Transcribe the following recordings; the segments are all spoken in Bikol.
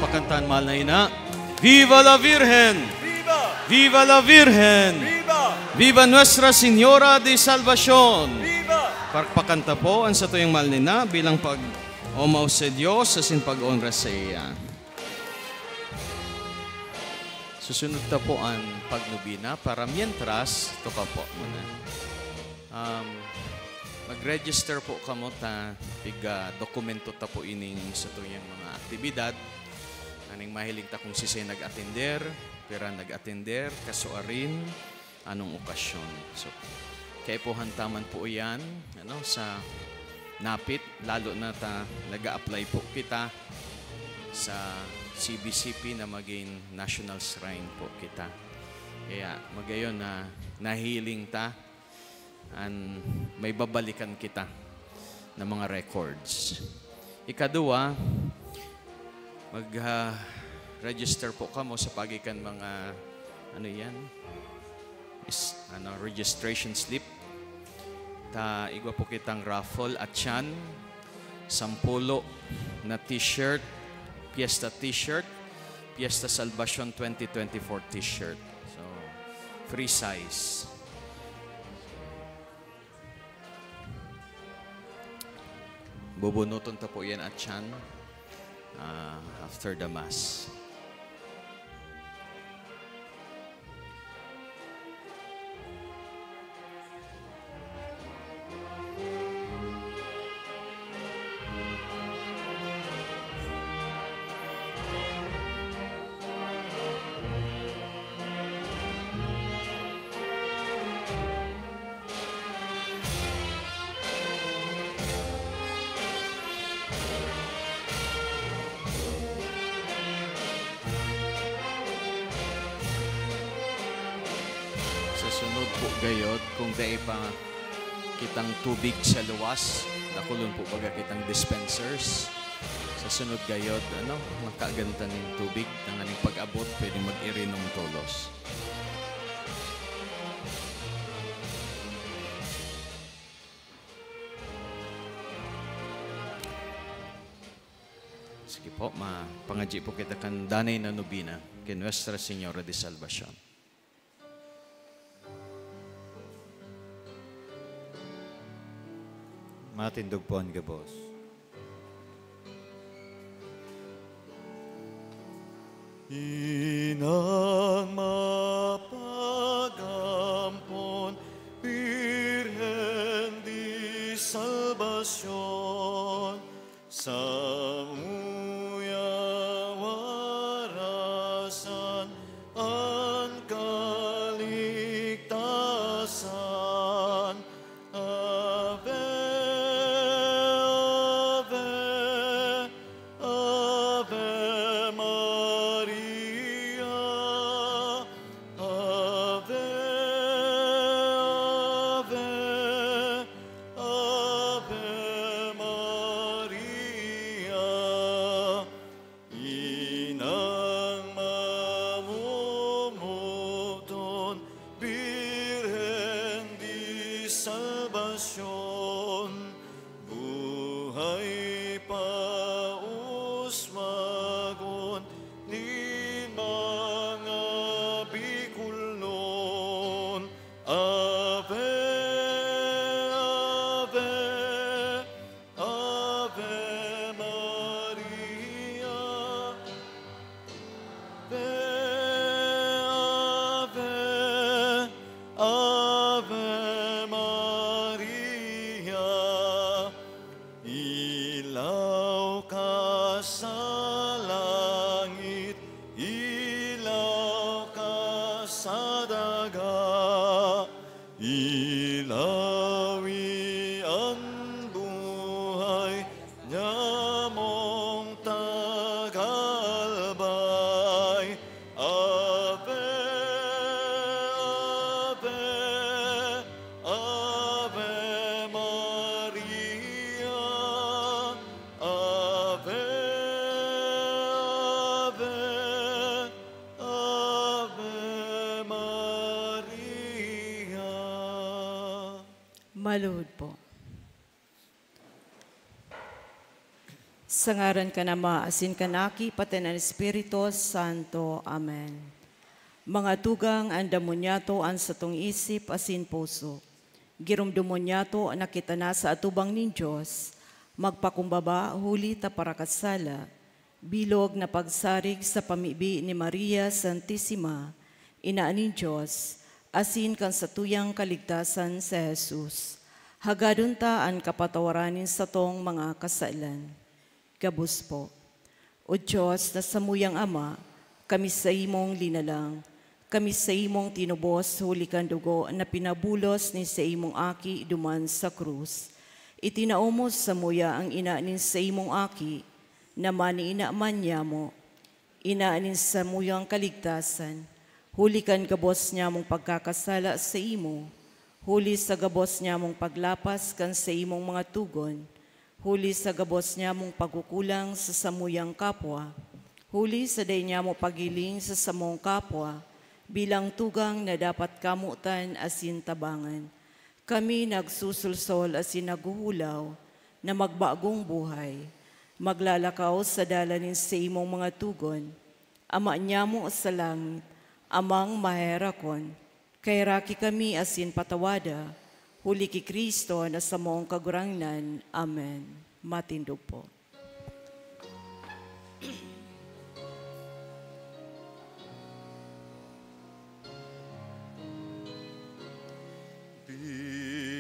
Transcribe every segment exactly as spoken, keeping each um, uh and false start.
Pakantahan, mahal na ina. Viva la Virgen! Viva! Viva la Virgen! Viva! Viva Nuestra Señora de Salvacion! Viva! Pakpakanta po an satuyang mahal na ina bilang pag-omaw sa Dios asin pag-onra sa iya. Susunod ta po an pagnobena, para mientras, tukaw po muna. Um, mag-register po kamo ta piga dokumento ta po ining satuyang mga aktibidad. Aning mahiling ta kung sisay nag-atender, pira nag-atender, kasuarin, anong okasyon. So, kaipuhan ta man po iyan, ano, sa napit, lalo na ta nag-a-apply po kita sa C B C P na magin National Shrine po kita. Kaya magayon na nahiling ta an may babalikan kita na mga records. Ikaduwa, mag, ah, register po kamo sa paagi kan mga, ano yan? Is, ano, registration slip. Ta igwa po kitang raffle, atyan, sampulo na t-shirt, Fiesta t-shirt, Fiesta Salvacion twenty twenty-four t-shirt. So, free size. Bubunuton ta po yan, atyan, ah, after the mass. Sa sunod po gayod, kung dai pa kitang tubig sa luwas, dakulon po baga kitang dispensers. Sa sunod gayod, ano, makagantan nin tubig, tanganing pag-abot, pwede mag-irinom tolos. Sige po, mapangadyi po kita kan danay na nobena ki Nuestra Señora de Salvacion. Matindog po an gabos. Inang mapag-ampon, Birhen di Salvacion, samuya warasan an kaligtasan. Ave, Ave, Ave Maria. Ave, Ave, Ave Maria. Inang mamumuton, Birhen di Salvacion, buhay pa usmagon nin mga Bicolnon. Ave, Ave, Ave Maria. Ave, Ave, Ave Maria. Ilaw ka sa langit, ilaw ka sa daga, ilawi an buhay nyamong tagalbay. Ave, Ave, Ave Maria. Ave, Ave, Ave Maria. Maluhod po. Sa ngaran kan Ama, asin kan Aki, pati kan Espiritu Santo. Amen. Mga tugang, andamon niyato an satong isip asin puso. Giromdomon niyato na kita na sa atubang nin Dios, magpakumbaba huli ta parakasala, bilog na pagsarig sa pamibi ni Maria Santisima, Ina nin Dios, asin kan satuyang kaligtasan si Jesus. Hagadon ta an kapatawaran nin satong mga kasalan. Gabos po. O Dios na samuyang Ama, kami saimong linalang, kami saimong tinubos huli kan dugo na pinabulos nin saimong Aki duman sa krus. Itinao mo samuya an ina nin saimong Aki, na maniina man nyamo, ina nin samuyang kaligtasan, huli kan gabos nyamong pagkakasala saimo, huli sa gabos nyamong paglapas kan saimong mga togon, huli sa gabos nyamong pagkukulang sa samuyang kapwa, huli sa dai nyamo paghiling sa samong kapwa, bilang tugang na dapat kamotan asin tabangan. Kami nagsusulsol asin naghuhulaw na magbagong buhay, maglalakaw sa dalan nin saimong mga togon, Ama nyamo sa langit, Amang maherakon, kaheraki kami asin patawada, huli ki Cristo na samong Kagurangnan. Amen. Matindog po.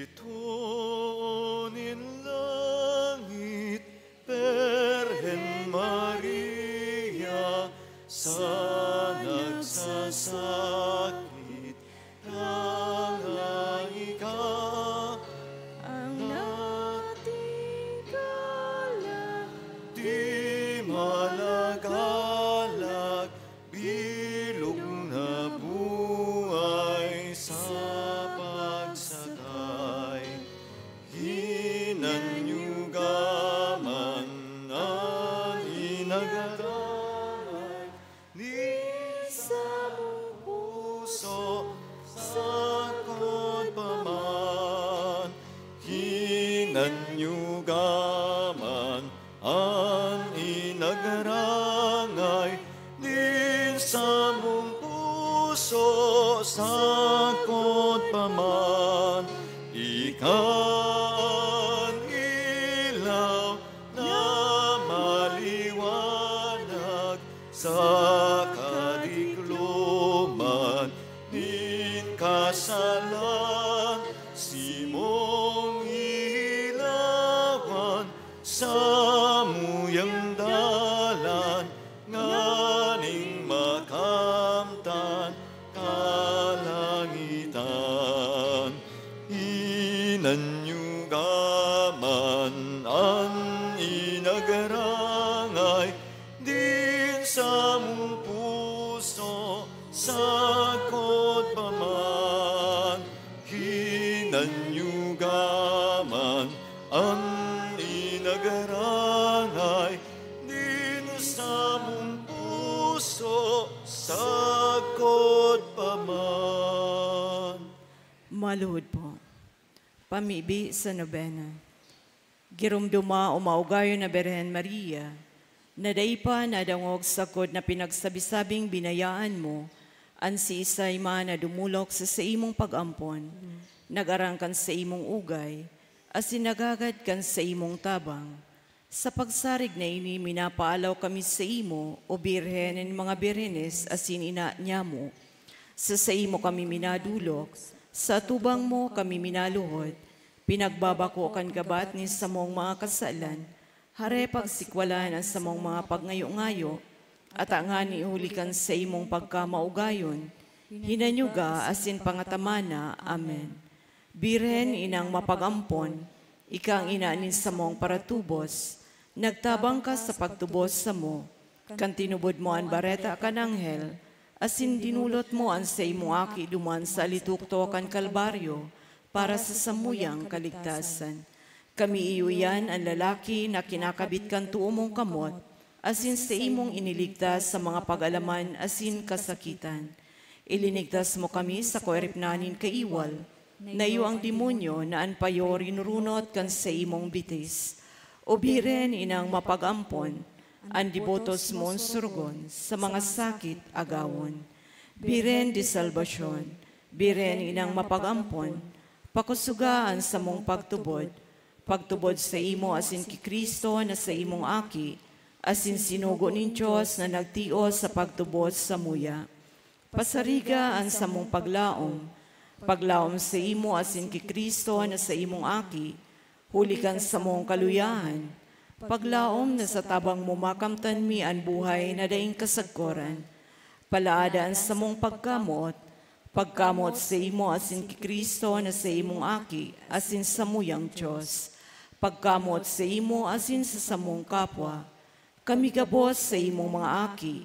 Bitoon nin langit, Birhen Maria, sa nagsasakit, tangahi ka. Ang natingala, di malagalag, bilog na buhay sa pagsakay. Hinanyuga man an inagaramay ni samong puso, sakot pa man. Hinanyuga man an inagarangay nin samong puso, sakot pa man. Ika an ilaw na maliwanag sa kadikloman nin kasalan, simong ilawan samuyang dalan nganing makamtan kalangitan. Hinanyuga man an inagarangay din samong puso, sakot pa man. Hinanyuga man an inagarangay din samong puso, sakot pa man. Maluhod po. Pamibi sa nobena. Giromdoma, o maugayon na Birhen Maria, na dai pa nadangog sagkod na pinagsabi-sabing binayaan mo an siisay man na dumolok sa saimong pag-ampon, nag-arang kan saimong ugay, asin naghagad kan saimong tabang. Sa pagsarig na ini, minapaalaw kami saimo, o Birhen nin mga birhenes asin ina nyamo. Sa saimo kami minadolok, sa atubang mo kami minaluhod, pinagbabako kan gabat nin samong mga kasalan, hare pagsikwalan an samong mga pagngayo-ngayo, at ngani huli kan saimong pagkamaugayon, hinanyuga asin pangatamana. Amen. Birhen, inang mapag-ampon, ika an ina nin samong paratubos, nagtabang ka sa pagtubos samo, kan tinubod mo an bareta kan anghel, asin dinolot mo an saimong aki duman sa alituktok kan Kalbaryo para sa samuyang kaligtasan. Kami iyo iyan an lalaki na kinakabit kan too mong kamot, asin saimong iniligtas sa mga pag-alaman asin kasakitan. Ilinigtas mo kami sa kaweripnan nin kaiwal, na iyo an demonyo na an payo rinurunot kan saimong bitis. O Birhen inang mapag-ampon, an debotos mong surugon sa mga sakit agawon. Birhen de salbasyon, Birhen inang mapag-ampon, pakusuga an samong pagtubod, pagtubod sa imo asin ki Cristo na sa imong Aki, asin sinugo nin Dios na nagtios sa pagtubod samuya. Pasariga an samong paglaom, paglaom sa imo asin ki Cristo na sa imong Aki, huli kan samong kaluyahan, paglaom na sa tabang mo makamtan mi an buhay na daing kasagkoran. Palaada an samong pagkamoot, pagkamoot sa imo asin ki Cristo na sa imong Aki, asin samuyang Dios, pagkamoot sa imo asin sa samong kapwa. Kami gabos sa imong mga aki,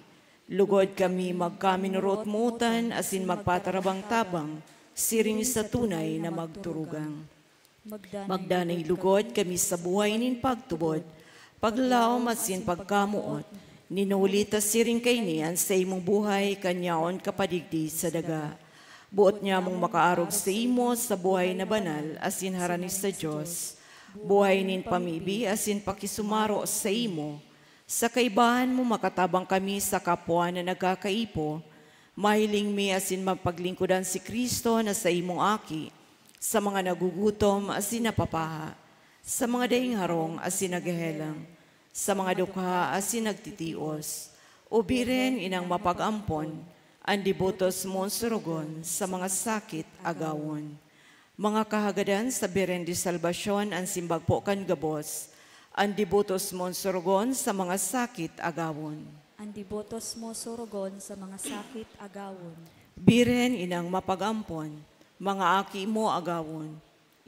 lugod kami magkaminorotmotan asin magpatarabang-tabang siring sa tunay na magturugang. Magdanay lugod kami sa buhay nin pagtubod, paglaom asin pagkamoot, nin huli ta siring kaini an saimong buhay kan yaon ka pa digdi sa daga. Boot nyamong makaarog saimo sa buhay na banal asin harani sa Dios, buhay nin pamibi asin pakisumaro saimo. Sa kaibahan mo makatabang kami sa kapwa na nagkakaipo, mahiling mi asin mapaglingkodan si Cristo na saimong Aki, sa mga nagugutom asin napapaha, sa mga daing harong asin naghehelang, sa mga dukha asin nagtitios. O Birhen inang mapag-ampon, an debotos mong surugon sa mga sakit agawon. Mga kahagadan sa Birhen de Salvacion, an simbag po kan gabos, an debotos mong surugon sa mga sakit agawon. An debotos mo surugon sa mga sakit agawon. Birhen inang mapag-ampon, mga aki mo agawon.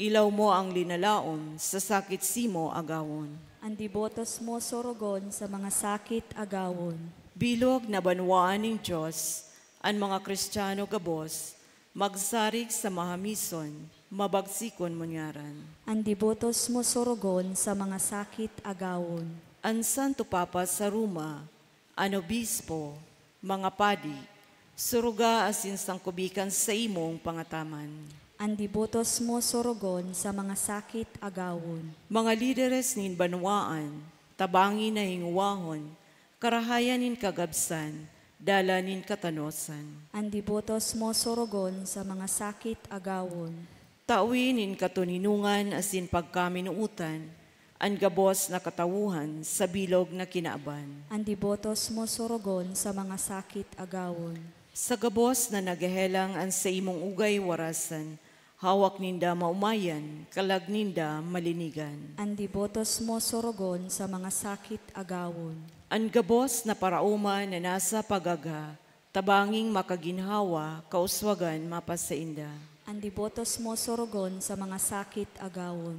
Ilaw mo ang linalaom, sa sakit simo agawon. An debotos mo surugon sa mga sakit agawon. Bilog na banwaan nin Dios, an mga Kristiyano gabos, magsarig sa mahamison, mabagsikon mo ngaran. An debotos mo surugon sa mga sakit agawon. An Santo Papa sa Roma, an obispo, mga padi, suruga asin sangkubikan sa imong pangataman. An debotos mo surugon sa mga sakit agawon. Mga lideres nin banwaan, tabangi na hingowahon, karahayan nin kagabsan, dalan nin katanosan. An debotos mo surugon sa mga sakit agawon. Tawi nin katoninongan asin pagkaminootan, an gabos na katawhan sa bilog na kinaban. An debotos mo surugon sa mga sakit agawon. Sa gabos na naghehelang an saimong ugay warasan, hawak ninda maomayan, kalag ninda malinigan. An debotos mo surugon sa mga sakit agawon. An gabos na paraoma na nasa pagagha, tabanging makaginhawa, kauswagan mapasainda. An debotos mo surugon sa mga sakit agawon.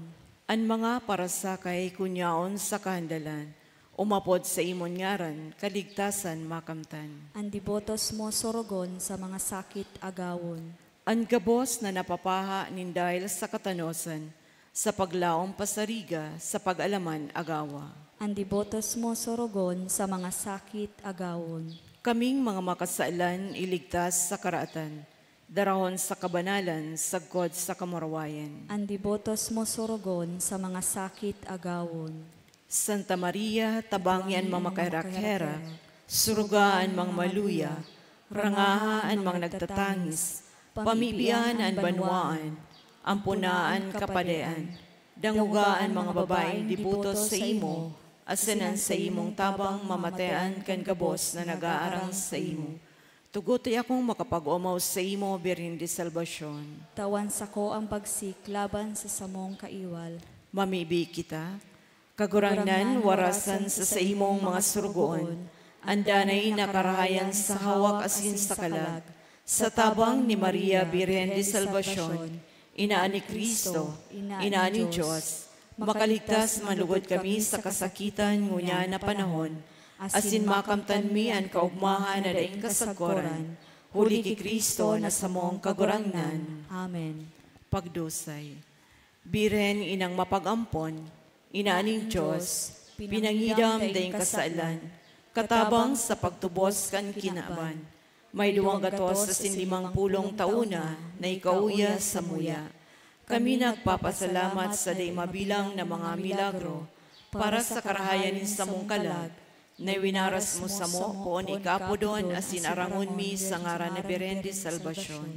An mga parasakay kun yaon sa kahandalan, umapod sa imon ngaran, kaligtasan makamtan. An debotos mo surugon sa mga sakit agawon. An gabos na napapaha nin dahil sa katanosan, sa paglaom pasariga, sa pag-alaman agawa. An debotos mo surugon sa mga sakit agawon. Kaming mga makasalan iligtas sa karaatan, darahon sa kabanalan sagkod sa kamurawayan. An debotos mo surugon sa mga sakit agawon. Santa Maria, tabangi an mga makaherak-herak, suruga an mga maluya, rangaha an mga nagtatangis, pamibian an banwaan, ampona an kapadean, dangoga an mga babaeng deboto sa imo, asin an sa imong tabang mamatean kan gabos na nag-aarang sa imo. Tugotoy akong makapag-omaw sa imo, Birhen de Salvacion. Tawan sako ang bagsik laban sa samong kaiwal. Mamibi kita. Kagurangnan, warasan sa saimong mga surugoon an danay na karahayan sa hawak asin sa kalag, sa tabang ni Maria, Birhen de Salvacion, Ina ni Cristo, Ina nin Dios, makaligtas manlugod kami sa kasakitan ngunyan na panahon, asin makamtan mi an kaogmahan na daing kasagkoran, huli ki Cristo na samong Kagurangnan. Amen. Pagdosay. Birhen inang mapag-ampon, Ina nin Dios, pinangidam daing kasalan, katabang sa pagtubos kan kinaban. May duwang gatos asin limang pulong taon na na ikaw iya samuya. Kami nagpapasalamat sa dai mabilang na mga milagro, Para sa karahayan nin samong kalag, na winaras mo samo poon ikapodon asin arangon mi sa ngaran na Birhen de Salvacion.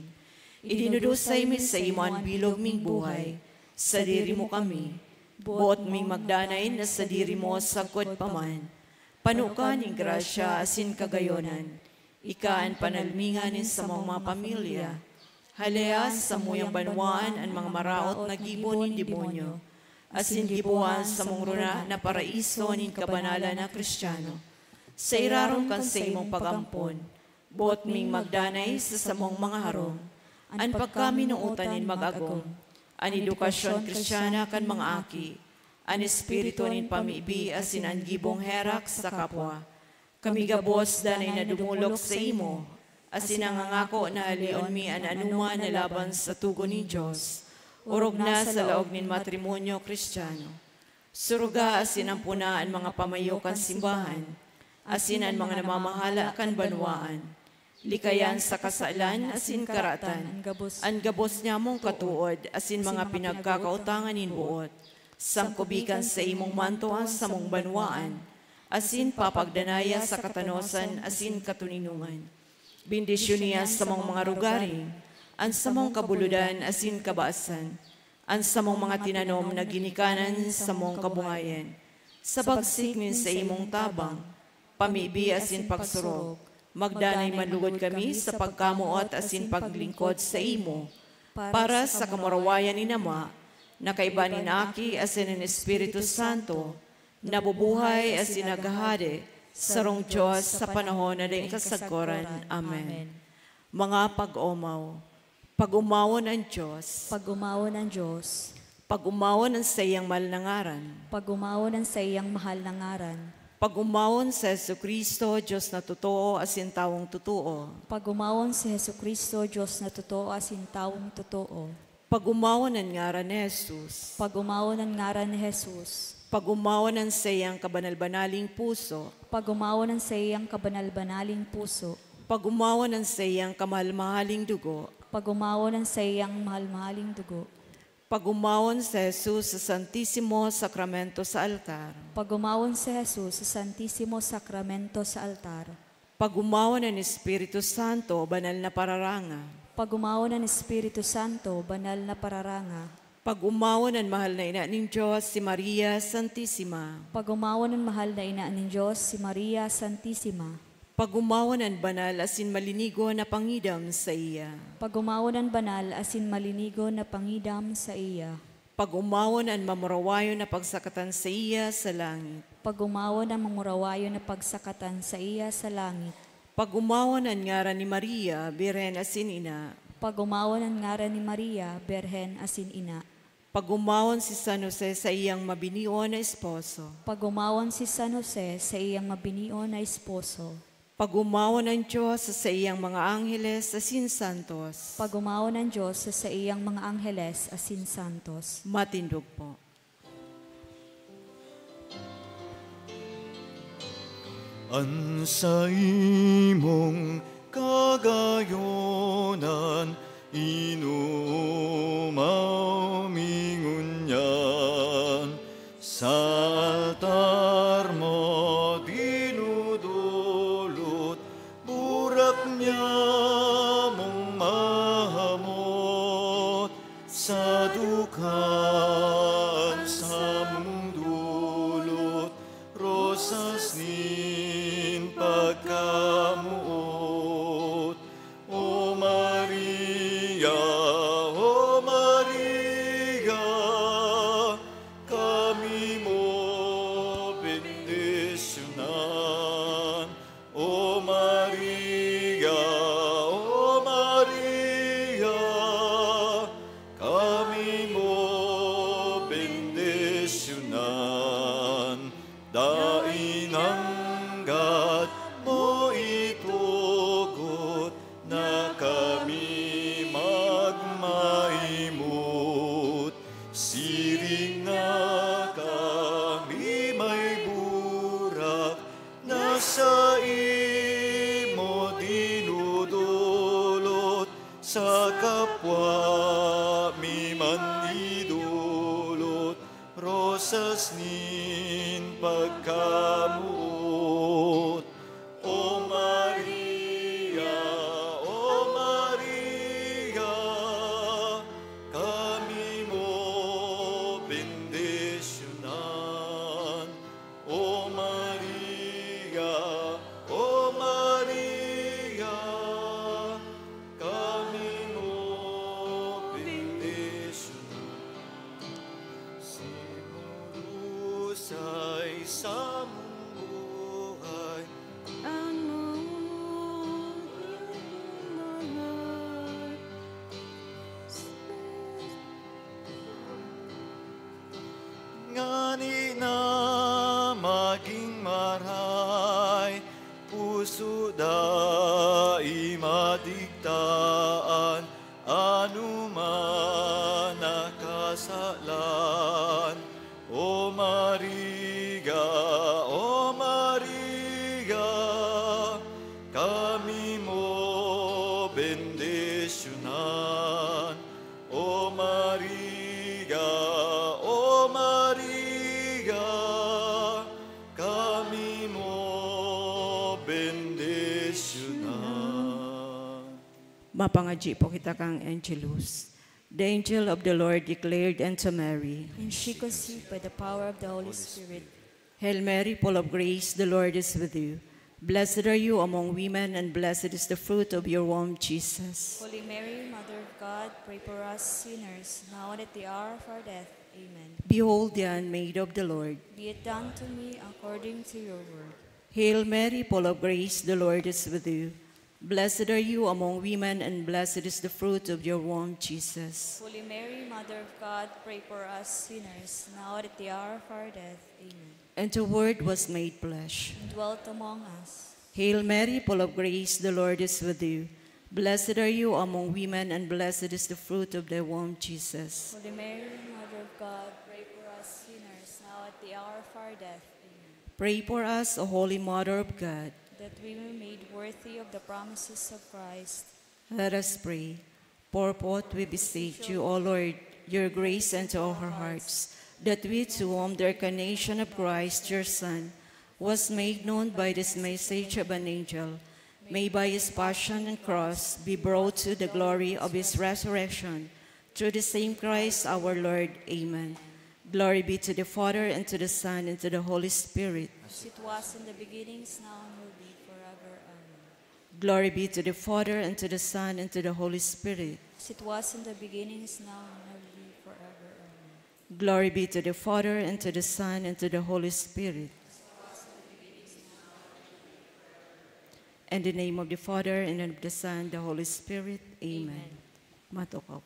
Idinudusay mi saimo an bilog ming buhay, sadiri mo kami. Boot ming magdanay na sadiri mo sagkod pa man. Pano ka nin grasya asin kagayonan. Ika an panalmingan nin samong mga pamilya. Halea, samuyang banwaan an mga maraot na gibo nin demonyo, asin giboha an samong rona na paraiso nin kabanalan na Cristiano. Sa irarom kan saimong pag-ampon, boot ming magdanay sa samong mga harong, an pagkaminootan nin mag-agom, an edukasyon Cristiana kan mga aki, an espiritu nin pamibi asin an gibong herak sa kapwa. Kami gabos danay na dumolok saimo, asin nangangako na haleon mi an anoman na laban sa togon nin Dios, orog na sa laog nin matrimonyo Cristiano. Suruga asin ampona an mga pamayo kan simbahan, asin an mga namamahala kan banwaan. Likayan sa kasalan asin karatan an gabos nyamong katood asin mga pinagkakautangan nin boot. Sangkobi kan saimong manto an samong banwaan, asin papagdanaya sa katanosan asin katoninongan. Bendisyoni an samong mga rugaring, an samong kabulodan asin kabaasan, an samong mga tinanom na ginikanan nin samong kabungayan. Sa bagsik nin saimong tabang, pamibi asin pagsurog, magdanay man lugod kami sa pagkamoot asin paglingkod saimo, para sa kamurawayan nin Ama, na kaiba nin Aki asin nin Espiritu Santo, nabubuhay asin naghahade, sarong Dios sa panahon na daing kasagkoran. Amen. Mga pag-omaw, pag-omawon an Dios. Pag-omawon an Dios. Pag-omawon an saiyang mahal na ngaran. Pag-omawon an saiyang mahal na ngaran. Pag-omawon si Jesu-Cristo, Dios na totoo asin tawong totoo. Pag-omawon si Jesu-Cristo, Dios na totoo asin tawong totoo. Pag-omawon an ngaran ni Jesus. Pag-omawon an ngaran ni Jesus. Pag-omawon an saiyang kabanal-banaling puso. Pag-omawon an saiyang kabanal-banaling puso. Pag-omawon an saiyang kamahal-mahaling dugo. Pag-omawon an saiyang mahal-mahaling dugo. Pag-omawon si Jesus sa Santisimo Sakramento sa altar. Pag-omawon si Jesus sa Santisimo Sakramento sa altar. Pag-omawon an Espiritu Santo, banal na pararanga. Pag-omawon an Espiritu Santo, banal na pararanga. Pag-omawon an mahal na ina nin Dios, si Maria Santisima. Pag-omawon an mahal na ina nin Dios, si Maria Santisima. Pag-omawon an banal asin malinigo na pangidam saiya. Pag-omawon an banal asin malinigo na pangidam saiya. Pag-omawon an mamurawayon na pagsakatan saiya sa langit. Pag-omawon an mamurawayon na pagsakatan saiya sa langit. Pag-omawon an ngaran ni Maria, Birhen asin Ina. Pag-omawon an ngaran ni Maria, Birhen asin Ina. Pag-omawon si San Jose saiyang mabinion na esposo. Pag-omawon si San Jose saiyang mabinion na esposo. Pag-omawon an Dios sa saiyang mga angheles asin santos. Pag-omawon an Dios sa saiyang mga angheles asin santos. Matindog po. An saimong kagayonan, inoomaw mi ngunyan. Sa altar mo dinudulot, burak nyamong mahamot. Sa dukha an samong dulot, rosas nin pagkamoot. O Maria, O Maria, kami mo bendisyonan. O Maria, O Maria, kami mo bendisyonan. Dai nanggad mo itugot na kami magmaimot. Siring na kami may burak na saimo dinudulot, sa kapwa mi man idulot, rosas ni pagkamoot. O Maria, O Maria, kami mo bendisyonan. O Maria, O Maria, kami mo bendisyonan. Si Marusay sa mong buhay. Ano ang mahal? Ngani na maging maray, puso dai madigtaan, ano man nakasalan. O Maria, O Maria, kami mo bendisyonan. O Maria, O Maria, kami mo bendisyonan. Mapangadyi po kita kan Angelus. The angel of the Lord declared unto Mary. And she conceived by the power of the Holy Spirit. Hail Mary, full of grace, the Lord is with you. Blessed are you among women, and blessed is the fruit of your womb, Jesus. Holy Mary, Mother of God, pray for us sinners, now and at the hour of our death. Amen. Behold the handmaid of the Lord. Be it done to me according to your word. Hail Mary, full of grace, the Lord is with you. Blessed are you among women, and blessed is the fruit of your womb, Jesus. Holy Mary, Mother of God, pray for us sinners, now and at the hour of our death. Amen. And the Word was made flesh. And dwelt among us. Hail Mary, full of grace, the Lord is with you. Blessed are you among women, and blessed is the fruit of thy womb, Jesus. Holy Mary, Mother of God, pray for us sinners, now at the hour of our death. Amen. Pray for us, O Holy Mother of God. That we may be made worthy of the promises of Christ. Let us pray. Pour forth, we beseech you, O Lord, your grace into our hearts, that we too, under the incarnation of Christ, your Son, was made known by this message of an angel, may by his passion and cross be brought to the glory of his resurrection. Through the same Christ our Lord. Amen. Glory be to the Father, and to the Son, and to the Holy Spirit. As it was in the beginning, is now, and will be forever. Amen. Glory be to the Father, and to the Son, and to the Holy Spirit. As it was in the beginning, is now, and will be forever. Amen. Glory be to the Father, and to the Son, and to the Holy Spirit. In the name of the Father, and of the Son, the Holy Spirit. Amen. Amen. Matukaw.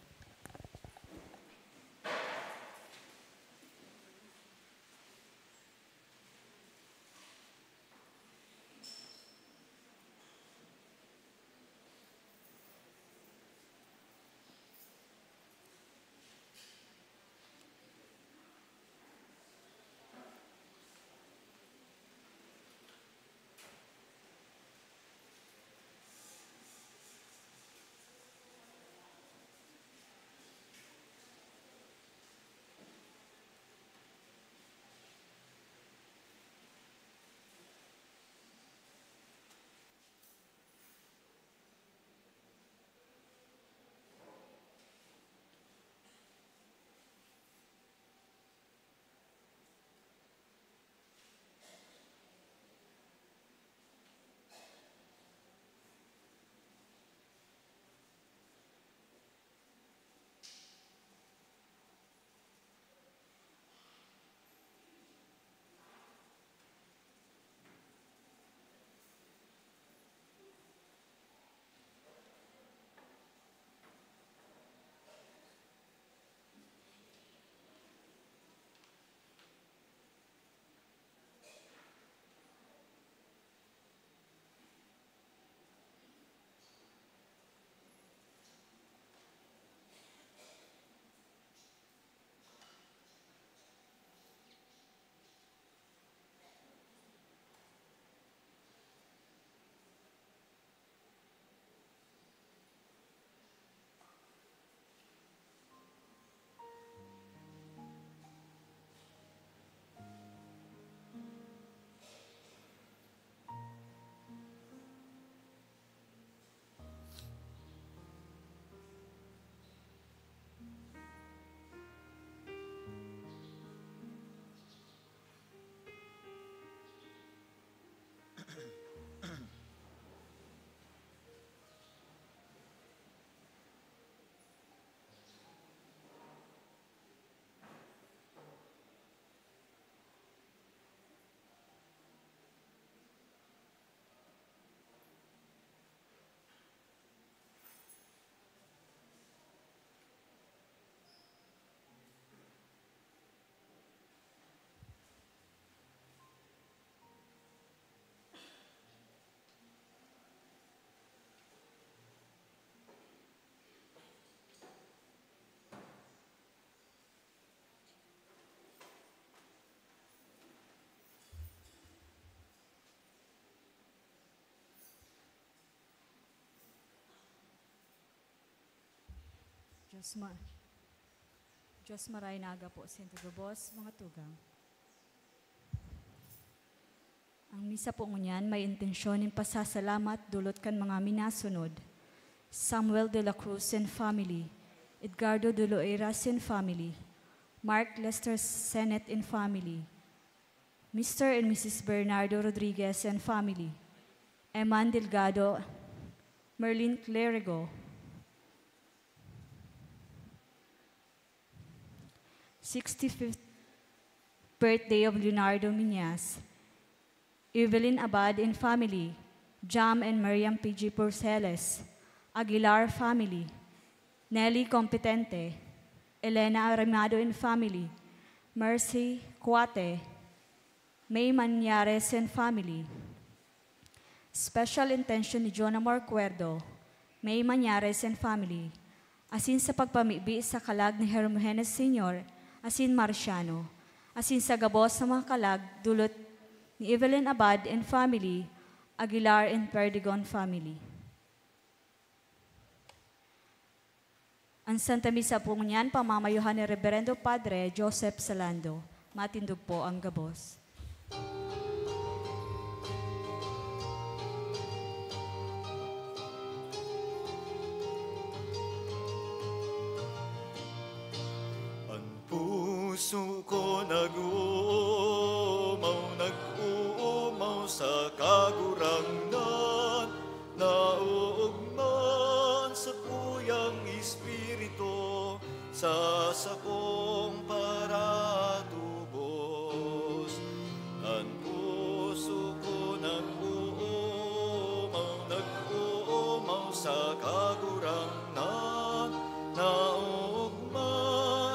Diyos ma-, Diyos maray na aga po sa inyo gabos, mga tugang. Ang misa po ngunyan may intensyon nin pasasalamat dulot kan mga minasunod: Samuel de la Cruz and family, Edgardo de Loeiras and family, Mark Lester Sennett and family, Mister and Missus Bernardo Rodriguez and family, Eman Delgado, Merlin Clerigo, sixty-fifth birthday of Leonardo Miñas, Evelyn Abad and family, Jam and Miriam P G Porceles, Aguilar family, Nelly Competente, Elena Arimado and family, Mercy Cuate, May Mañares and family. Special intention ni John Amor Cuerdo, May Mañares and family, asin sa pagpamibi sa kalag ni Hermogenes Senior asin Marciano, asin sa gabos na mga kalag dulot ni Evelyn Abad and family, Aguilar and Perdigon family. An Santa Misa po ngunyan, pamamayuhan ni Reverendo Padre Joseph Salando. Matindog po ang gabos. An puso ko nag-uumaw, nag-uumaw sa Kagurangnan, naoogma an sakuyang espiritu sa sakong paratubos. An puso ko nag-uumaw, nag-uumaw sa Kagurangnan, naoogma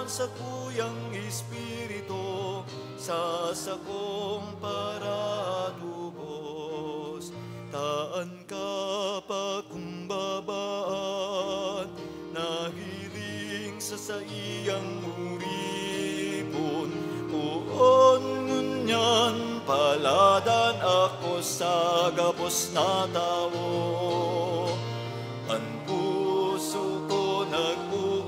an sakuyang espiritu sa sakong paratubos. Ta an kapakumbabaan nahiling sa saiyang oripon, poon ngunyan paladan ako sa gabos na tawo. An puso ko nag-uumaw,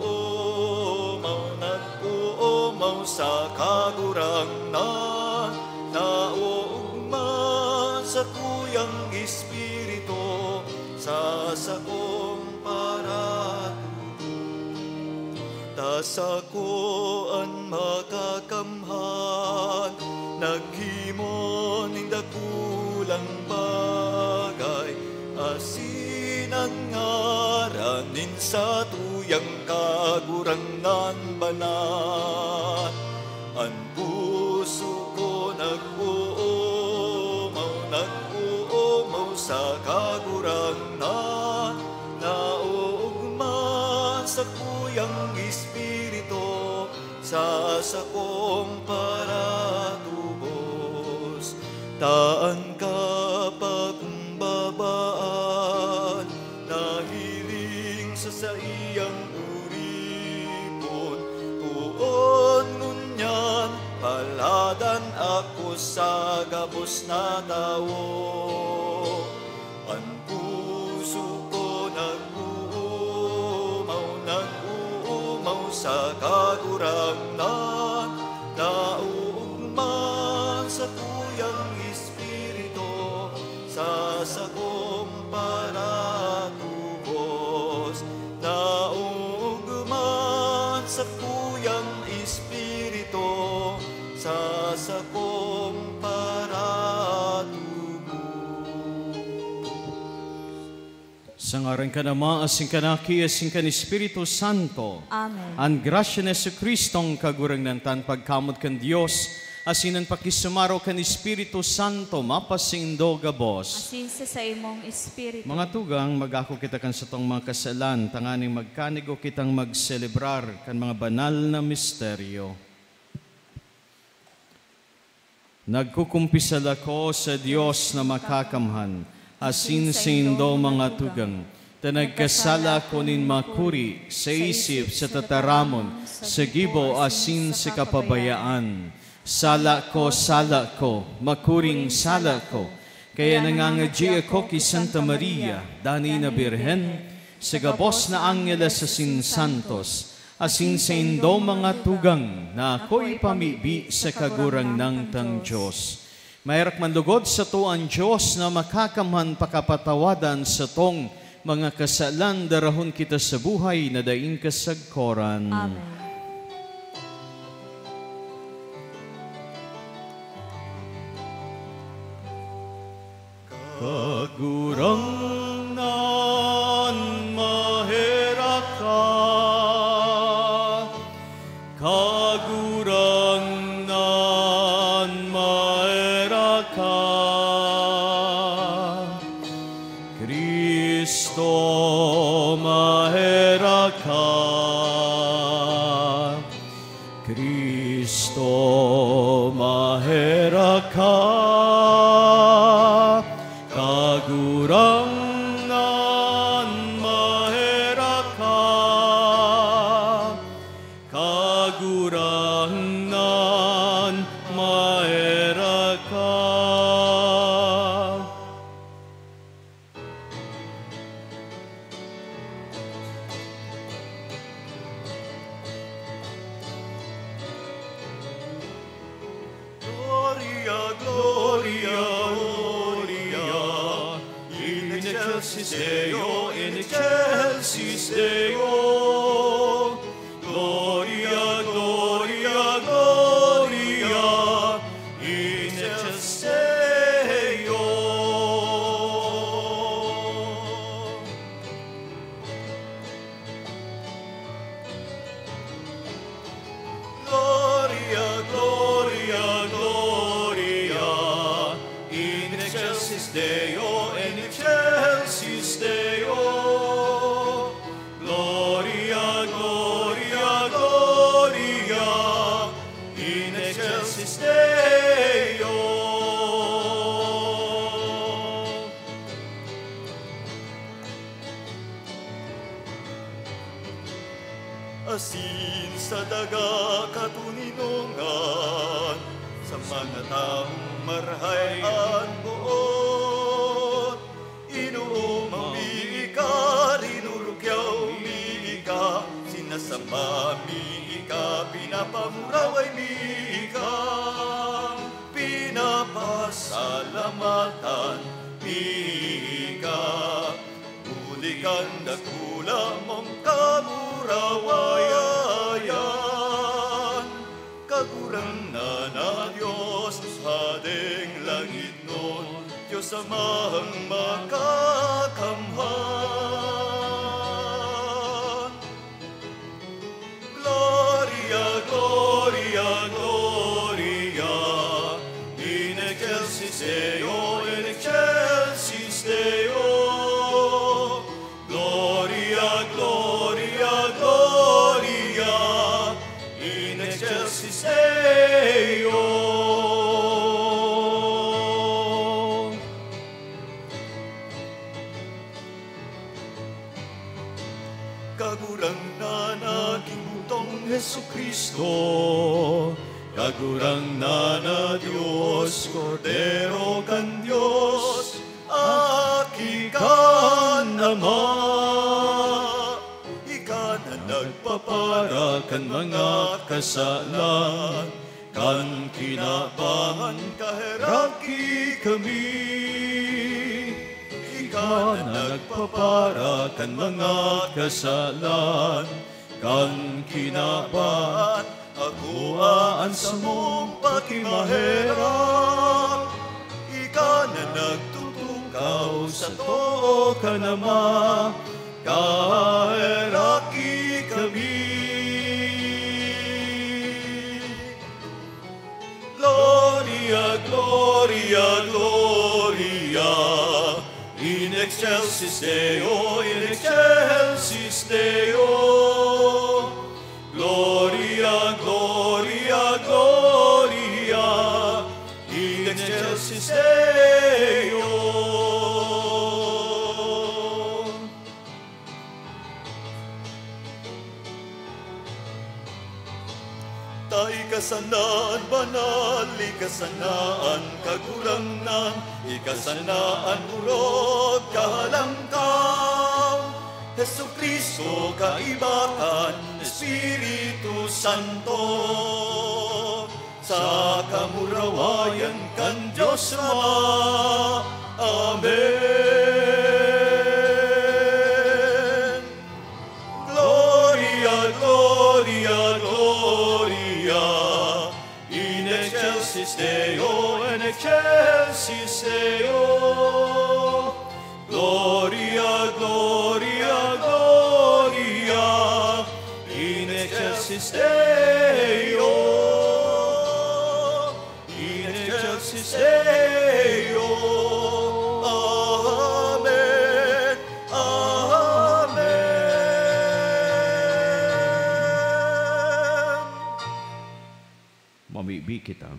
nag-uumaw sa Kagurangnan, naoogma an sakuyang espiritu sa sakong paratubos. Ta sako an Makakamhan naghimo nin dakulang bagay, asin an ngaran nin satuyang Kagurangnan banal. An puso ko nag-uumaw, nag-uumaw sa Kagurangnan, naoogma an sakuyang espiritu sa sakong paratubos. Ta an kapakumbabaan nahiling sa saiyang oripon, poon ngunyan paladan ako sa gabos na tawo. An puso ko nag-uumaw, nag-uumaw sa Kagurangnan, naoogma an sakuyang espiritu sa sakong paratubos, naoogma an sakuyang espiritu sa sakong paratubos. Sa ngaran kan Ama, asin kan Aki, asin kan Espiritu Santo. Amen. An grasya ni Jesu-Cristong Kagurangnan ta, an pagkamoot kan Dios, asin an pakisumaro kan Espiritu Santo, mapasaindo gabos. Asin sa saimong espiritu. Mga tugang, mag-ako kita kan satong mga kasalan, tanganing magkanigo kitang magselebrar kan mga banal na misteryo. Nagkukumpisal ako sa Dios na makakamhan, asin saindo, mga tugang, ta nagkasala ako nin makuri sa isip, sa tataramon, sa gibo, asin sa kapabayaan. Sala ko, sala ko, makuring sala ko. Kaya nangangadyi ako ki Santa Maria, danay na Birhen, sa gabos na angeles asin santos, asin saindo mga tugang na akoy pamibi sa Kagurangnan tang Dios. Maherak man lugod sato an Dios na makakamhan pakapatawadan satong mga kasalan, darahon kita sa buhay na daing kasagkoran. Amen. Kagurangnan, maherak ka. Kagurangnan, maherak ka. Cristo, maherak ka. Cristo, maherak ka. Kagurangnan, maherak ka. Kagurangnan, maherak ka. Gloria, gloria, gloria, in excelsis Deo, in excelsis Deo. Gloria, gloria, gloria, in excelsis Deo. Gloria, gloria, gloria, in excelsis Deo, in excelsis Deo. Gloria, gloria, gloria, in excelsis Deo. Asin sa daga katoninongan, sa mga tawong marahay an boot, inooman mi ika, rinurukyaw mi ika, sinasamba mi ika, pinapamuraway mi ika, pinapasalamatan mi ika. Huli kan dakula mong kamurawayan, Kagurangnan na Dios, Hadeng langitnon, Dios Amang makakamhan. Gloria, gloria, gloria, in excelsis Deo, in excelsis Deo. Gloria, gloria, gloria, in excelsis Deo. Kagurangnan na ginugtong Jesu-Cristo, Kagurangnan na Dios, Kordero kan Dios, Aki kan Ama. Ika na nagpapara kan mga kasalan kan kinaban, kaheraki kami. Ika na nagpapara kan mga kasalan kan kinaban, akoa an samong pakimaherak. Ika na nagtutukaw sa too kan Ama, kaheraki kami. Gloria, gloria, gloria, in excelsis Deo, in excelsis Deo. Gloria, gloria, gloria, in excelsis Deo. Ta ika sana an banal, ika sana an Kagurangnan, ika sana an orog kahalangkaw. Jesucristo, kaiba kan Espiritu Santo, sa kamurawayan kan Dios Ama. Amen. Gloria, gloria, gloria, in excelsis Deo, in excelsis Deo. Gloria, gloria, gloria, in excelsis Deo, in excelsis Deo. Amen. Amen. Mamibi kita.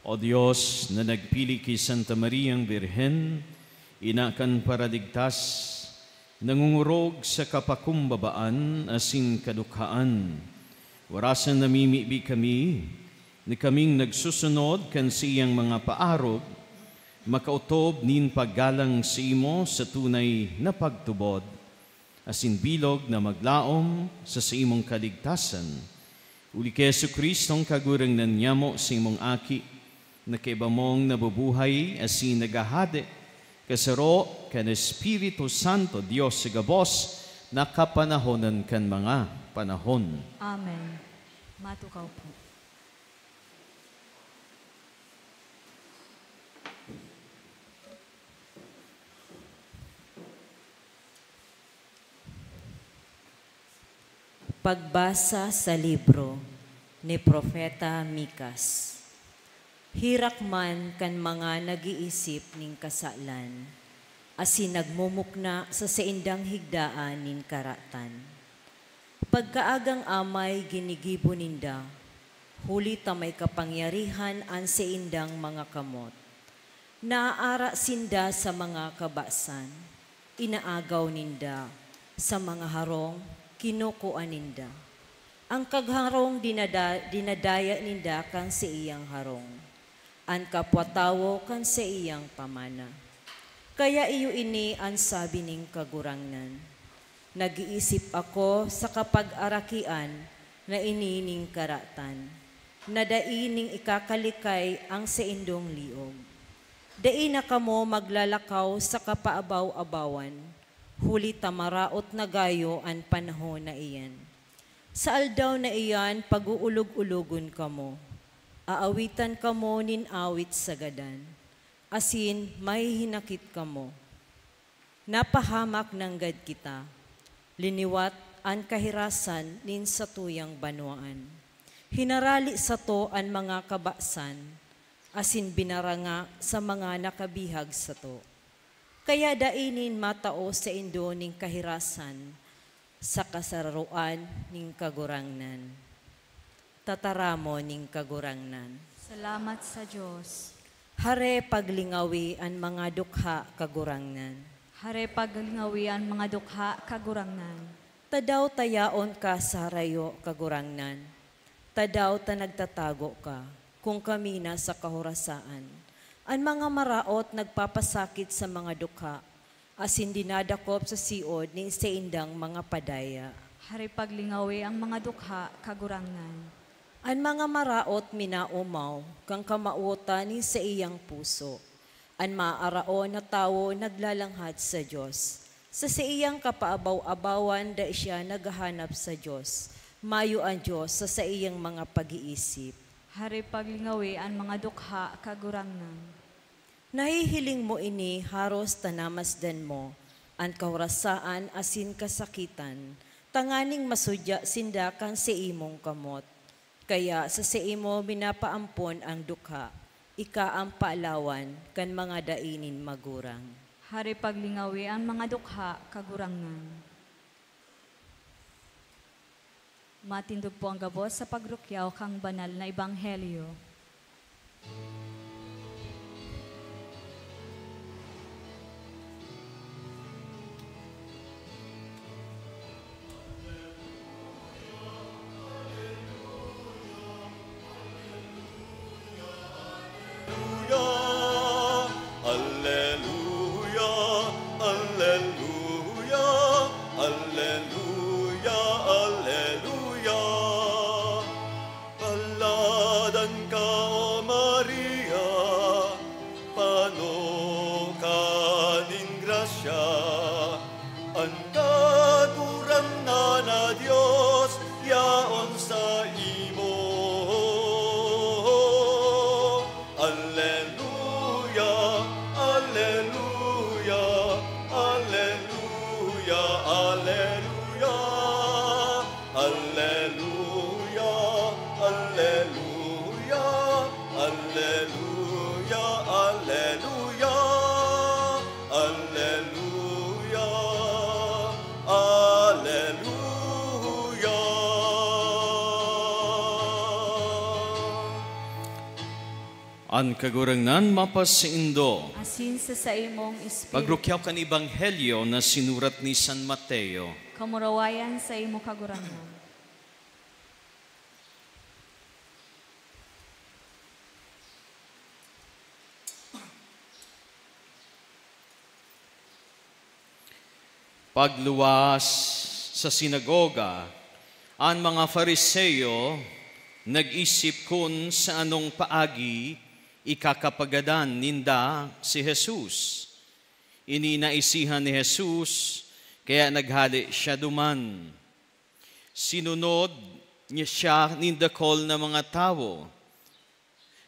O Dios, na nagpili ki Santa Mariang Birhen, ina kan Paraligtas, nangongorog sa kapakumbabaan asin kadukhaan, warasan namimibi kami na kaming nagsusunod kan saiyang mga paarog, makaotob nin paggalang saimo sa tunay na pagtubod, asin bilog na maglaom sa saimong kaligtasan. Huli ki Jesu-Cristong Kagurangnan nyamo, saimong Aki, na kaiba mong nabubuhay asin naghahade, kasaro kan Espiritu Santo, Dios sa gabos na kapanahonan kan mga panahon. Amen. Matukaw po. Pagbasa sa libro ni Propeta Mikas. Herak man kan mga nag-iisip nin kasalan, asin nagmumukna sa saindang higdaan nin karatan. Pagkaagang amay ginigibo ninda, huli ta may kapangyarihan an saindang mga kamot. Naaara sinda sa mga kabasan, inaagaw ninda; sa mga harong, kinukua ninda. An kagharong dinada-, dinadaya ninda kan saiyang harong, an kapwa-tawo kan saiyang pamana. Kaya iyo ini an sabi nin Kagurangnan, "Nag-iisip ako sa kapag-arakian na ini nin karatan, na dai nin ikakalikay an saindong liog. Dai na kamo maglalakaw sa kapaabaw-abawan, huli ta maraot na gayo an panahon na iyan. Sa aldaw na iyan pag-oolog-ologon kamo, aawitan kamo nin awit sa gadan, asin mahihinakit kamo." Napahamak nanggad kita, liniwat an kahirasan nin satuyang banwaan. Hinarali sato an mga kabasan, asin binaranga sa mga nakabihag sato. Kaya dai nin matao saindo nin kahirasan sa kasaroan nin Kagurangnan. Tataramon nin Kagurangnan. Salamat sa Dios. Hare paglingawi an mga dukha, Kagurangnan. Hare paglingawi an mga dukha, Kagurangnan. Tadaw ta yaon ka sa harayo, Kagurangnan? Tadaw ta nagtatago ka, kun kami nasa kahorasaan? An mga maraot nagpapasakit sa mga dukha, asin dinadakop sa siod nin saindang mga padaya. Hare paglingawi an mga dukha, Kagurangnan. An mga maraot minaomaw kan kamawotan nin saiyang puso. An maaraon na tawo naglalanghad sa Dios. Sa saiyang kapaabaw-abawan dai siya naghahanap sa Dios. Mayo an Dios sa saiyang mga pag-iisip. Hare paglingawi an mga dukha, Kagurangnan. Nahihiling mo ini haros ta namasdan mo an kahorasaan asin kasakitan, tanganing masudya sinda kan saimong kamot. Kaya sa saimo minapaampon an dukha, ika an paalawan kan mga dai nin magurang. Hare paglingawi an mga dukha, Kagurangnan. Matindog po ang gabos sa pagrukyaw kan banal na ebanghelyo. Alleluia, alleluia, alleluia, alleluia. Paladan ka, O Maria, pano ka nin grasya, an Kagurangnan na Dios yaon saimo. Alleluia, alleluia, alleluia, alleluia. Alleluia, alleluia, alleluia, alleluia. Alleluia, alleluia. An Kagurangnan mapasaindo. Asin sa saimong espiritu. Pagrukyaw kan Ebanghelyo na sinurat ni San Mateo. Kamurawayan saimo, Kagurangnan. Pagluwas sa sinagoga, an mga Fariseo nag-isip kun sa anong paagi ikakapagadan ninda si Jesus. Ini naisihan ni Jesus, kaya naghale siya duman. Sinunod niya siya nin dakul na mga tawo.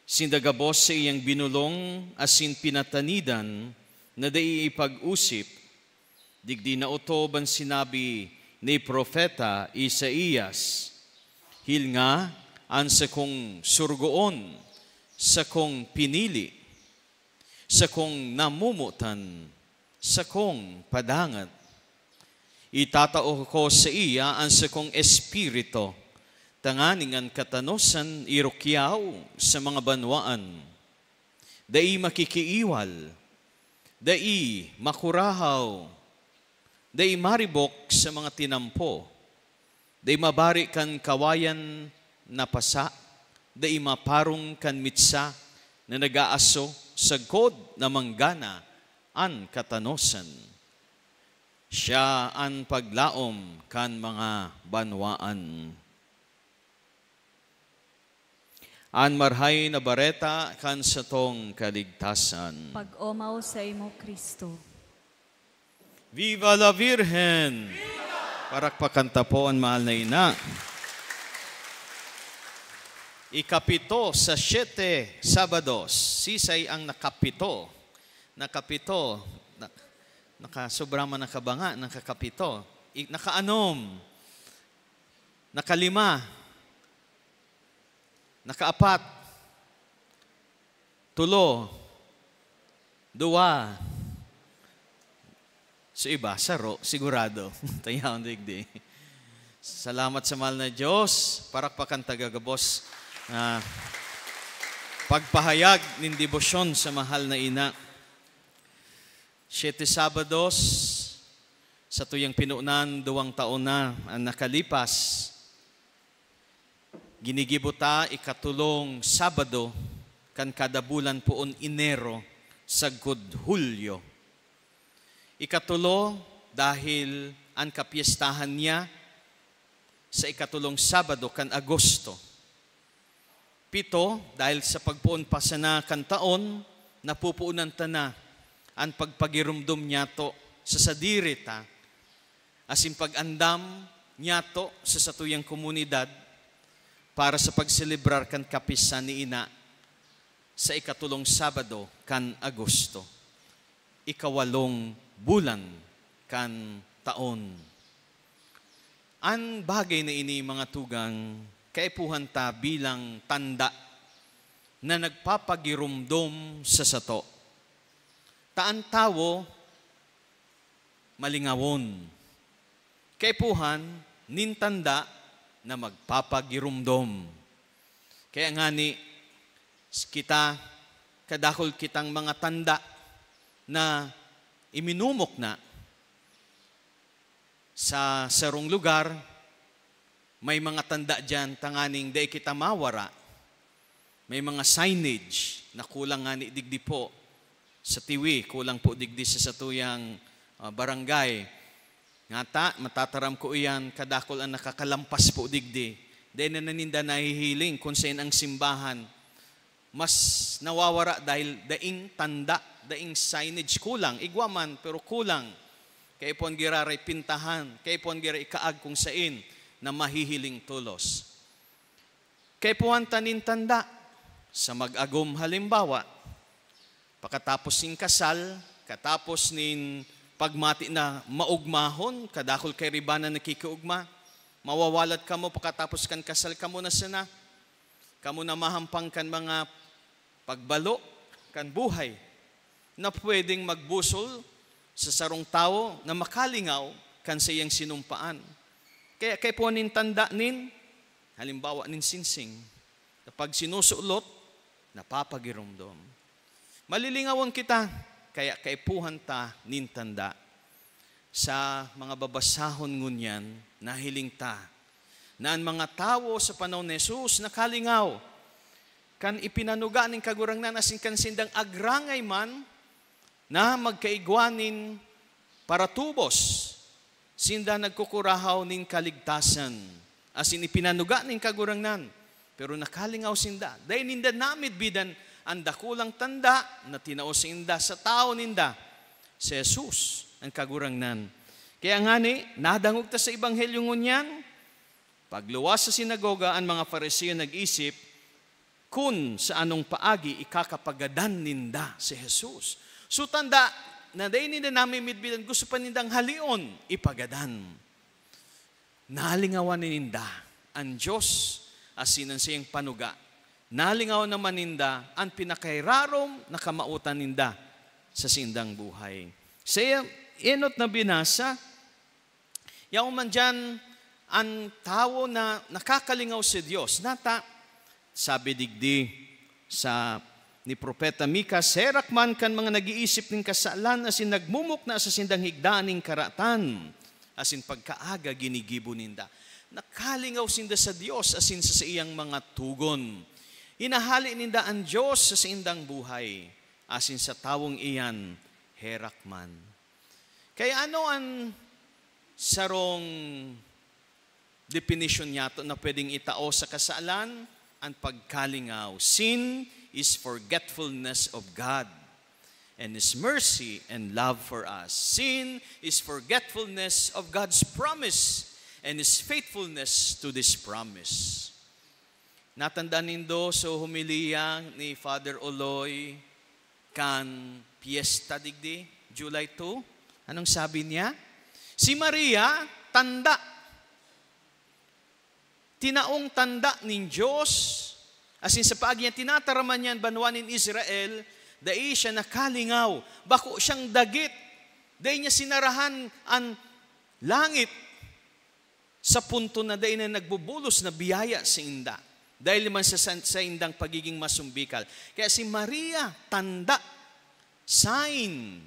Sinda gabos saiyang binolong asin pinatanidan na dai ipag-osip. Digdi naotob an sinabi ni Propeta Isaias, "Hilnga an sakong sorogoon, sakong pinili, sakong namomotan, sakong padangat. Itatao ko saiya an sakong Espiritu, tanganing an katanosan irukyaw sa mga banwaan. Dai makikiiwal, dai makurahaw, dai maribok sa mga tinampo, dai mabari kan kawayan na pasa, dai maparong kan mitsa na nag-aaso sagkod na manggana an katanosan. Siya an paglaom kan mga banwaan." An Marahay na Bareta kan satong kaligtasan. Pag-omaw saimo, Cristo. Viva la Virgen! Parakpakan ta po an mahal na ina. Ikapito sa siyete Sabados, sisay ang nakapito? Nakapito, nak-, nakasobra man, nakabanga, nakakapito. I-, nakaanom, nakalima, nakaapat, tolo, duwa. Sa iba, saro, sigurado. Tayahon digdi. Salamat sa mahal na Diyos. Parakpakan ta gabos na pagpahayag nin debosyon sa mahal na ina. Siete Sabados, satuyang pinonan, duwang taon na an nakalipas. Ginigibo ta ikatolong Sabado kan kada bulan poon Enero sagkod Hulyo. Ikatolo dahil an kapyestahan niya sa ikatolong Sabado kan Agosto. Pito, dahil sa pagpoon pa sana kan taon, napupuonan ta na an pagpagiromdom niyato sa sadiri ta asin pag-andam niyato sa satuyang komunidad para sa pagselebrar kan kapisan ni Ina sa ikatolong Sabado kan Agosto, ikawalong bulan kan taon. An bagay na ini, mga tugang, kaipuhan ta bilang tanda na nagpapagiromdom sa sato ta an tawo malingawon. Kaipuhan nin tanda na magpapagiromdom. Kaya ngani, s-, kita, kadakul kitang mga tanda na iminumok na sa sarong lugar, may mga tanda diyan tanganing dai kita mawara. May mga signage na kulang ngani digdi po. Sa Tiwi, kulang po digdi sa satuyang, ah, barangay. Ngata, matataram ko iyan, kadakul an nakakalampas po digdi. Dai na ninda nahihiling kun saen ang simbahan. Mas nawawara dahil daing tanda, daing signage, kulang, igwa man, pero kulang. Kaipuhan giraray pintahan, kaipuhan gira ikaag kung saen na mahihiling tolos. Kaipuhan ta nin tanda sa mag-agom, halimbawa, pakatapos nin kasal, katapos nin pagmati na maogmahon, kadakul kairiba na nakikiogma, mawawalat kamo pakatapos kan kasal kamo na sana, kamo na mahampang kan mga pagbalo kan buhay na pwedeng magbusol sa sarong tawo na makalingaw kan saiyang sinumpaan. Kaya kaipuhan nin tanda nin, halimbawa, nin sinsing, na pag sinusulot, napapagiromdom. Malilingawon kita, kaya kaipuhan ta nin tanda. Sa mga babasahon ngunyan, nahiling ta na an mga tawo sa panahon ni Jesus nakalingaw kan ipinanuga nin Kagurangnan asin kan sindang agrangay man na magkaigwa nin paratubos, sinda nagkukurahaw nin kaligtasan, asin ipinanuga nin Kagurangnan, pero nakalingaw sinda. Dai ninda namidbidan an dakulang tanda na tinao sinda sa tawo ninda, si Jesus, an Kagurangnan. Kaya ngani, nadangog ta sa Ebanghelyo ngunyan, pagluwas sa sinagoga, an mga Fariseo nag-isip kun sa anong paagi ikakapagadan ninda si Jesus. So, tanda na dai ninda namimidbidan, gusto pa nindang halion, ipagadan. Nalingawan ninda an Dios asin an saiyang panuga. Nalingawan naman ninda an pinakairarom na kamawotan ninda sa sindang buhay. Sa enot na binasa, yaon man diyan an tawo na nakakalingaw sa Dios. Nata, sabi digdi sa ni Propeta Micah, "Herak man kan mga nag-iisip nin kasalan asin nagmumukna sa sindang higdaan nin karatan asin pagkaaga ginigibo ninda." Nakalingaw sinda sa Dios asin sa saiyang mga togon. Inahale ninda an Dios sa saindang buhay asin sa tawong iyan herak man. Kaya ano an sarong definisyon niyato na pwedeng itao sa kasalan? An pagkalingaw. Sin is forgetfulness of God and His mercy and love for us. Sin is forgetfulness of God's promise and His faithfulness to this promise. Natandaan nindo sa homilya ni Father Oloy kan pyesta digdi, July two? Anong sabi niya? Si Maria, tanda. Tinaong tanda nin Dios, asin sa paagi niya tinataraman niya an banwa nin Israel, dai siya nakalingaw, bako siyang dagit, dai niya sinarahan an langit sa punto na dai na nagbubulos na biyaya sainda, dahil man sa san-, saindang pagiging masumbikal. Kaya si Maria, tanda, sign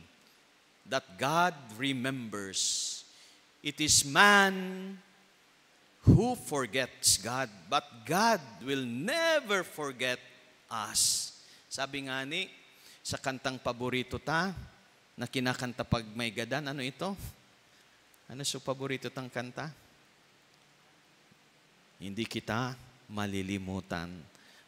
that God remembers. It is man who forgets God, but God will never forget us. Sabi ngani sa kantang paborito ta, na kinakanta pag may gadan, ano ito? Ano so paborito tang kanta? Hindi kita malilimutan.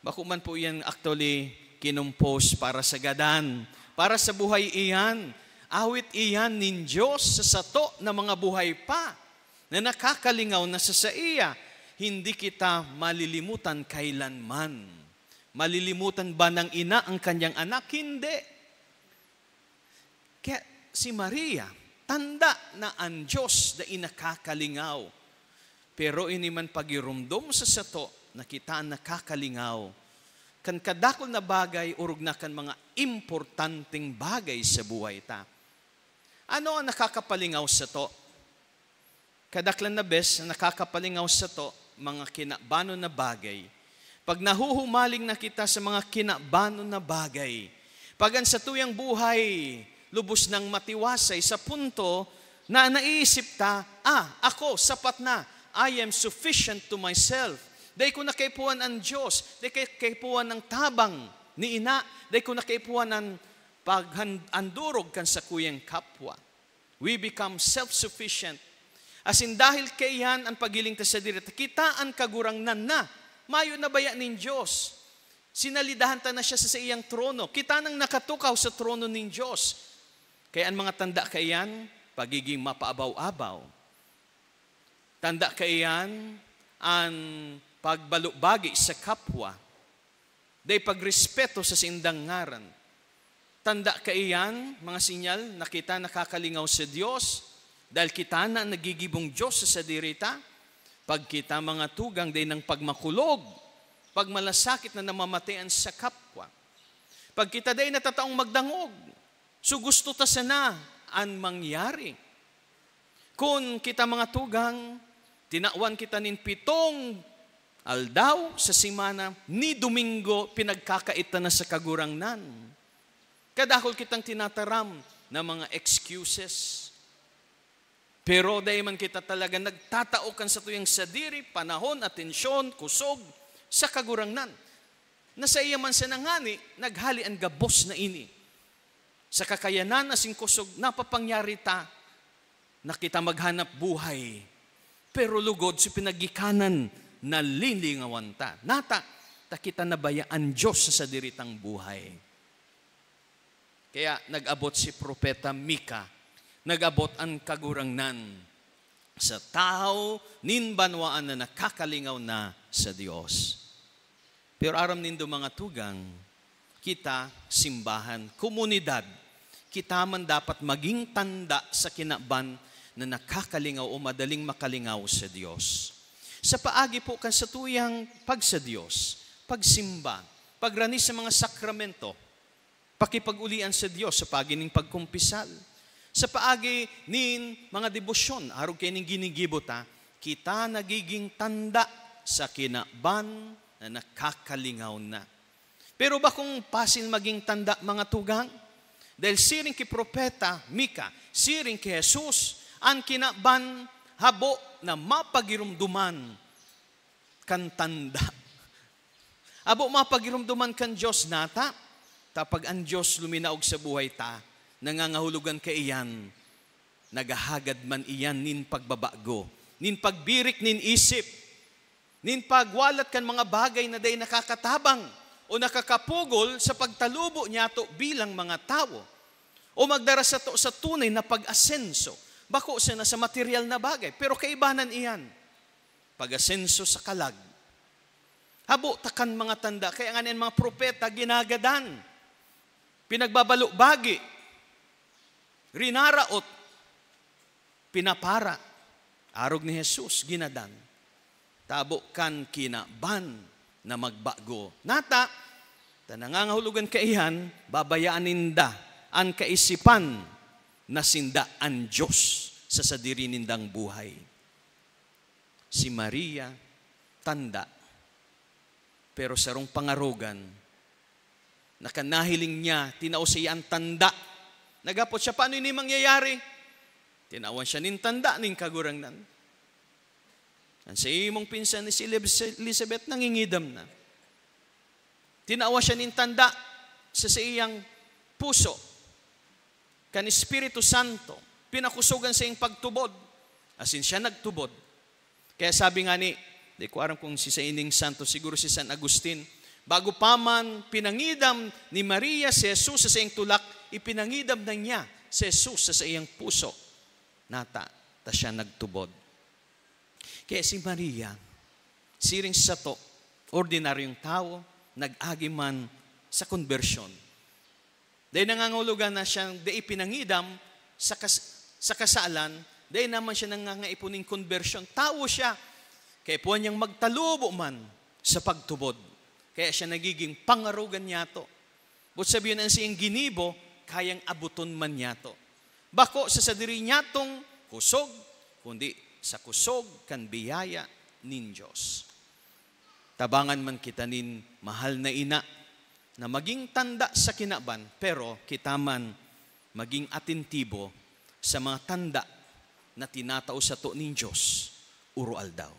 Bako man po iyan actually kinompose para sa gadan. Para sa buhay iyan. Awit iyan nin Dios sa sato na mga buhay pa, na nakakalingaw na sa saiya. Hindi kita malilimutan kailanman. Malilimutan ba ng ina ang kanyang anak? Hindi. Kaya si Maria, tanda na an Dios dai nakakalingaw. Pero ini man pagiromdom sa sato na kita an nakakalingaw kan kadakul na bagay, orog na kan mga importanteng bagay sa buhay ta. Ano ang nakakapalingaw sato? Kadaklan na bes na nakakapalingaw sato, mga kinabanon na bagay. Pag nahuhumaling na kita sa mga kinabanon na bagay, pag an satuyang buhay lubos nang matiwasay sa punto na naiisip ta, "Ah, ako, sapat na. I am sufficient to myself." Dai ko na kaipuhan an Dios, dai ko kaipuhan an tabang ni ina, dai ko na kaipuhan an paghan-, andurog kan sakuyang kapwa. We become self-sufficient. Asin dahil kaiyan an paghiling ta sadiri ta, kita an Kagurangnan na. Mayo na baya nin Dios. Sinalidahan ta na siya sa saiyang trono. Kita nang nakatukaw sa trono nin Dios. Kaya an mga tanda kaiyan, pagiging mapaabaw-abaw. Tanda kaiyan, an pagbalubagi sa kapwa. Dai pagrespeto sa saindang ngaran. Tanda kaiyan, mga sinyal na kita nakakalingaw sa Dios, dahil kita na an nagigibong Dios sa sadiri ta. Pag kita, mga tugang, dai nang pagmakulog, pagmalasakit na namamatean sa kapwa. Pag kita dai natataong magdangog, so gusto ta sana an mangyari. Kun kita, mga tugang, tinawan kita nin pitong aldaw sa semana, ni Domingo pinagkakaitan na sa Kagurangnan. Kadakul kitang tinataram na mga excuses. Pero dai man kita talaga nagtatao kan satuyang sadiri, panahon, atensyon, kusog sa Kagurangnan. Na saiya man sana ngani naghale an gabos na ini. Sa kakayanan asin kusog napapangyari ta na kita maghanap buhay, pero lugod sa pinagikanan na lilingawan ta. Nata, ta kita na baya an Dios sa sadiri tang buhay. Kaya nag-abot si Propeta Mika, nag-abot an Kagurangnan sa tawo nin banwaan na nakakalingaw na sa Dios. Pero aram nindo, mga tugang, kita, simbahan, komunidad, kita man dapat maging tanda sa kinaban na nakakalingaw o madaling makalingaw sa Dios. Sa paagi po kan satuyang pagsa-Dios, pagsimba, pagrani sa mga sakramento, pakipag-ulian sa Dios sa paagi nin pagkumpisal. Sa paagi nin mga debosyon, arog kaining ginigibo ta, kita nagiging tanda sa kinaban na nakakalingaw na. Pero bakong pasil maging tanda, mga tugang? Dahil siring ki Propeta Mika, siring ki Jesus, an kinaban habo na mapagiromdoman kan tanda. Habo mapagiromdoman kan Dios nata, ta pag an Dios luminaog sa buhay ta, nangangahulugan kaiyan, naghahagad man iyan nin pagbabago, nin pagbirik nin isip, nin pagwalat kan mga bagay na dai nakakatabang o nakakapugol sa pagtalubo niyato bilang mga tawo, o magdara sato sa tunay na pag-asenso, bako sana sa material na bagay, pero kaibanan iyan. Pag-asenso sa kalag. Habo ta kan mga tanda, kaya nga an mga propeta ginagadan, pinagbabalubagi, rinaraot, pinapara. Arog ni Jesus, ginadan. Habo kan kinaban na magbago. Nata, ta nangangahulugan kaiyan, babayaan ninda an kaisipan na sinda an Dios sa sadiri nindang buhay. Si Maria, tanda. Pero sarong pangarogan, na kan nahiling niya, tinao saiya an tanda. Naghapot siya, "Paano ini mangyayari?" Tinawan siya nin tanda nin Kagurangnan. An saimong pinsan ni si Elib-, Elizabeth nangingidam na. Tinawan siya nin tanda sa saiyang puso, kan Espiritu Santo, pinakusog an saiyang pagtubod, asin siya nagtubod. Kaya sabi nga ni, di ko aram kung si saining santo, siguro si San Agustin, bago pa man pinangidam ni Maria si Jesus sa saiyang tulak, ipinangidam na niya si Jesus sa saiyang puso. Nata, ta siya nagtubod. Kaya si Maria, siring sato, ordinaryong tawo, nag-agi man sa konbersyon. Dai nangangahulugan na siyang dai pinangidam sa kas-, sa kasalan, dai naman siya nangangaipo nin konbersyon. Tawo siya, kaya pwede niyang magtalubo man sa pagtubod. Kaya siya nagiging pangarogan niyato. But sabihin, an saiyang ginibo, kayang aboton man niyato. Bako sa sadiri niyatong kusog, kundi sa kusog kan biyaya nin Dios. Tabangan man kita nin mahal na ina na maging tanda sa kinaban, pero kita man maging atentibo sa mga tanda na tinatao sato nin Dios uro-aldaw.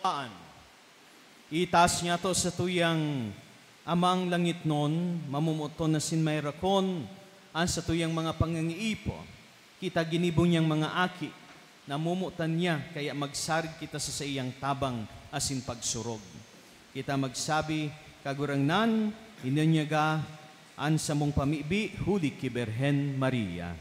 An. Itaas niyato sa tuyang Amang langitnon, mamomoton asin maherakon an satuyang mga pangangiipo. Kita ginibo niyang mga aki, namomotan niya, kaya magsarig kita sa saiyang tabang asin pagsurog. Kita magsabi, "Kagurangnan, inanyuga an samong pamibi huli ki Birhen Maria."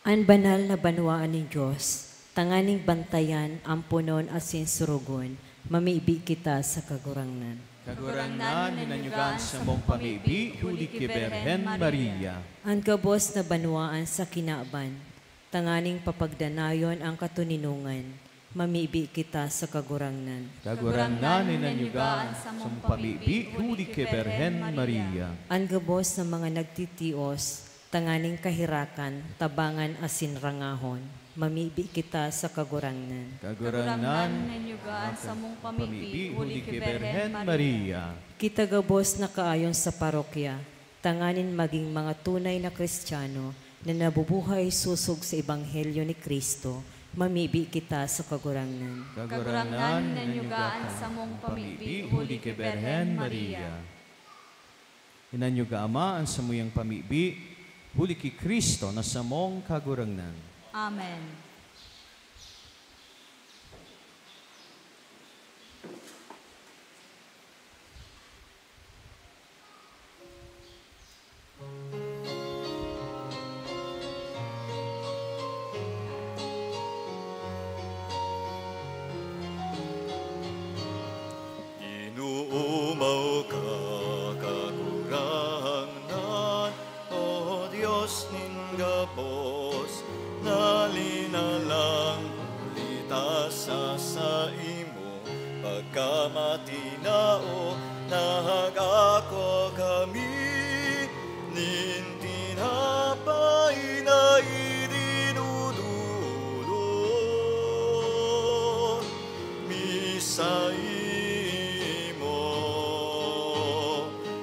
An banal na banwaan nin Dios, tanganing bantayan, amponon asin surugon, mamibi kita sa Kagurangnan. Kagurangnan, hinanyuga an samong pamibi huli ki Birhen Maria. An gabos na banwaan sa kinaban, tanganing papagdanayon an katoninongan, mamibi kita sa Kagurangnan. Kagurangnan, hinanyuga an samong pamibi huli ki Birhen Maria. An gabos na mga nagtitios, tanganing kahirakan, tabangan asin rangahon, mamibi kita sa Kagurangnan. Kagurangnan, hinanyuga an samong pamibi huli ki Birhen Maria. Kita gabos na kaayon sa parokya, tanganing magin mga tunay na Kristiyano na nabubuhay sosog sa ebanghelyo ni Cristo, mamibi kita sa Kagurangnan. Kagurangnan, hinanyuga an samong pamibi huli ki Birhen Maria. Hinanyuga, Ama, an samuyang pamibi huli ki Cristo na samong Kagurangnan. Amen. Inoomaw ka, Kagurangnan, O Dios nin gabos, na linalang huli ta sa saimo. Pagkamatinao, nahag-ako kami nin tinapay na idinudulot mi saimo,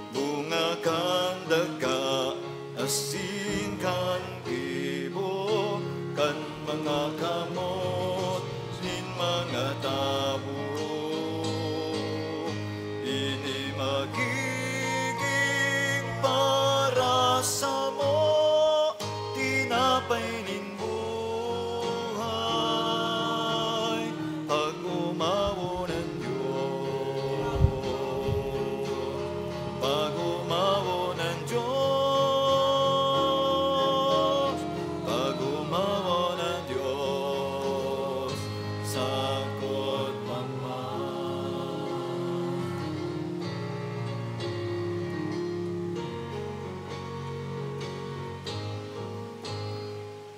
bunga kan daga asin kan gibo kan mga kamot nin mga tawo. Ini magigin para samo tinapay nin buhay. Pag-omawon an Dios, pag-omawon an Dios, pag-omawon an Dios, sagkod pa man.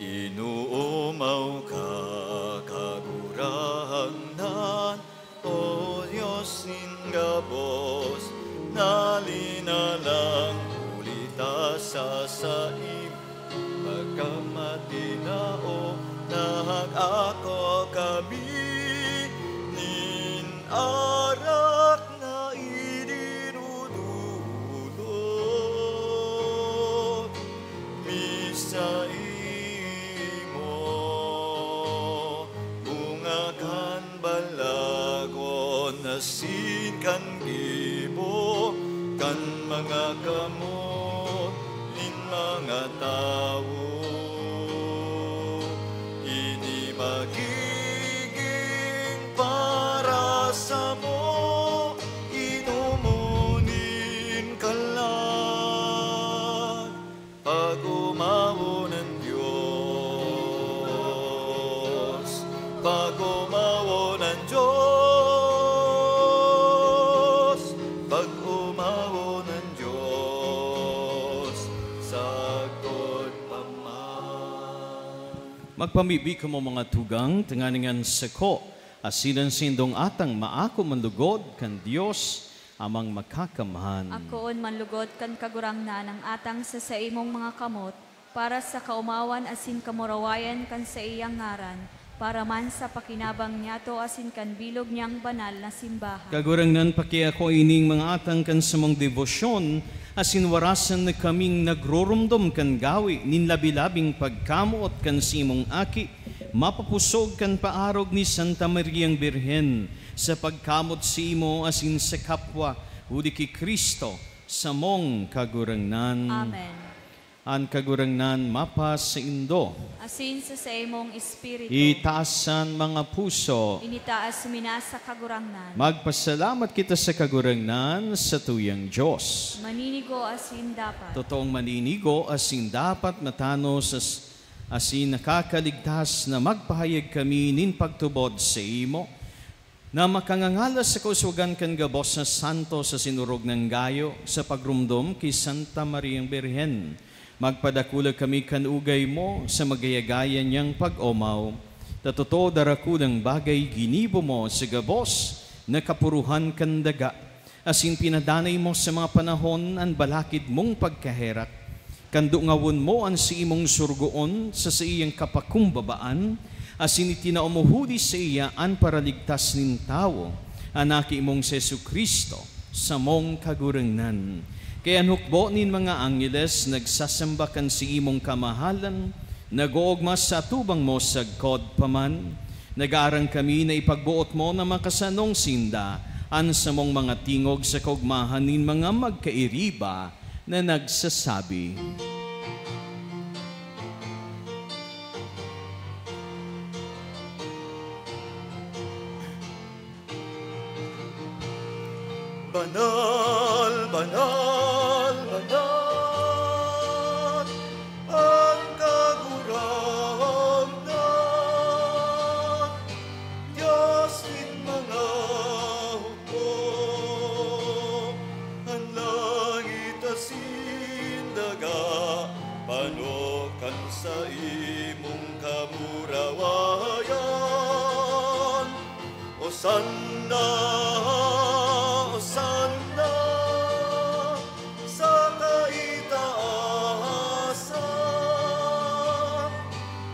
Inoomaw ka, Kagurangnan, O Dios nin gabos, na linalang huli ta sa saimo. Pagkamatinao, nahag-ako kami nin arak na idinudulot mi saimo, bunga kan balagon asin kan gibo kan mga kamot nin mga tawo. Ini magigin para samo inomon nin kalag. Pag-omawon an Dios, pag-omawon an Dios, pag-omawon an Dios, sagkod pa man. Magpamibi kamo, mga tugang, tanganing an sako asin an saindong atang maako man lugod kan Dios Amang Makakamhan. Akoon man lugod kan Kagurangnan an atang sa saimong mga kamot, para sa kaomawan asin kamurawayan kan saiyang ngaran, Para man sa pakinabang niyato asin kan bilog niyang banal na simbahan. Kagurangnan, pakiako ining mga atang kan samong debosyon, asin warasan na kaming nagroromdom kan gawi nin labi-labing pagkamoot kan saimong Aki, mapapusog kan paarog ni Santa Mariang Birhen, sa pagkamoot saimo asin sa kapwa, huli ki Cristo, samong Kagurangnan. Amen. An Kagurangnan mapasaindo. Asin sa saimong espiritu. Itaas an mga puso. Initaas mi na sa Kagurangnan. Magpasalamat kita sa Kagurangnan, sa tuyang Dios. Maninigo asin dapat. Totoong maninigo asin dapat na tanos as-, asin nakakaligtas na magpahayag kami nin pagtubod saimo, na makangangalas sa kauswagan kan gabos na santos asin orog nang gayo, sa pagromdom ki Santa Mariang Birhen. Magpadakula kami kan ugay mo sa magayagayan niyang pag-omaw, ta totoo, darakulang bagay ginibo mo sa gabos na kapuruhan kan daga, asin pinadanay mo sa mga panahon an balakid mong pagkaherak, kan dungawon mo an saimong sorogoon sa saiyang kapakumbabaan, asin itinao mo huli saiya an Paraligtas nin tawo, an Aki mong si Jesu-Cristo, samong Kagurangnan. Kaya an hukbo nin mga angheles nagsasamba kan saimong kamahalan, nag-oogma sa atubang mo sagkod pa man. Nag-aarang kami na ipagboot mo na makasanong sinda an samong mga tingog sa kaogmahan nin mga magkairiba na nagsasabi, "Banal, banal, banal an Kagurangnan, Dios nin mga hukbo. An langit asin daga pano kan saimong kamurawayan. Hosanna, Hosanna sa kaitaasan,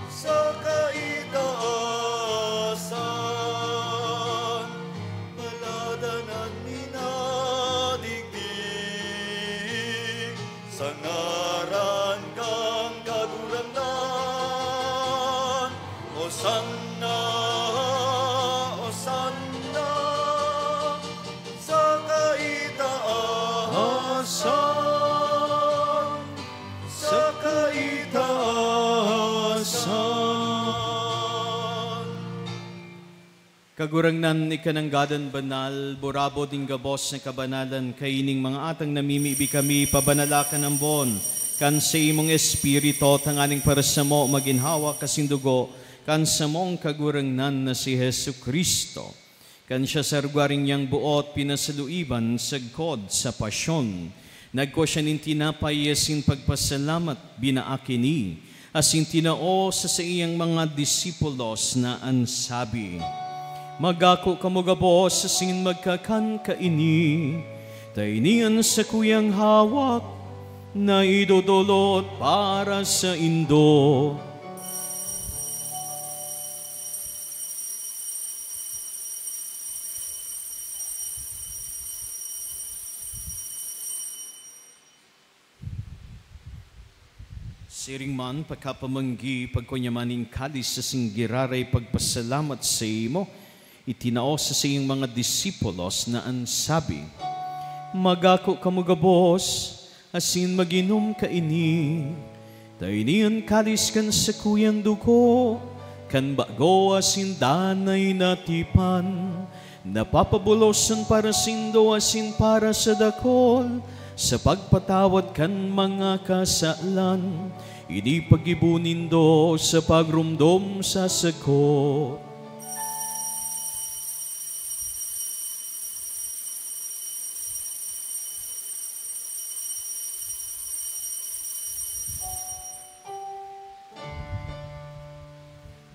sa kaitaasan. Paladan an minadigdi sa ngaran kan Kagurangnan. Hosanna, Hosanna sa kaitaasan, sa kaitaasan." Kagurangnan, ika nanggadan banal, burabod nin gabos na kabanalan, kaining mga atang namimibi kami, pabanala ka nambon kan saimong Espiritu, tanganing para samo magin hawak asin dugo kan samong Kagurangnan na si Jesu-Cristo. Kan siya sa rugwaring niyang boot pinasaluiban sagkod sa pasyon, nagkua siya nin tinapay asin pagpasalamat, binaak ini, asin tinao sa saiyang mga disipulos na an sabi, "Magako kamo gabos asin magkakan kaini, ta ini an sakuyang hawak na idodolot para saindo." Siring man, pakapamanggi, pagkua niya man nin kalis asin giraray pagpasalamat saimo, itinao sa saiyang mga disipulos na an sabi, "Magako kamo gabos asin mag-inom kaini, ta ini an kalis kan sakuyang dugo kan bago asin danay na tipan, na papabolosan para saindo asin para sa dakul sa pagpatawad kan mga kasalan. Ini paggibo nindo sa pagromdom sa sako."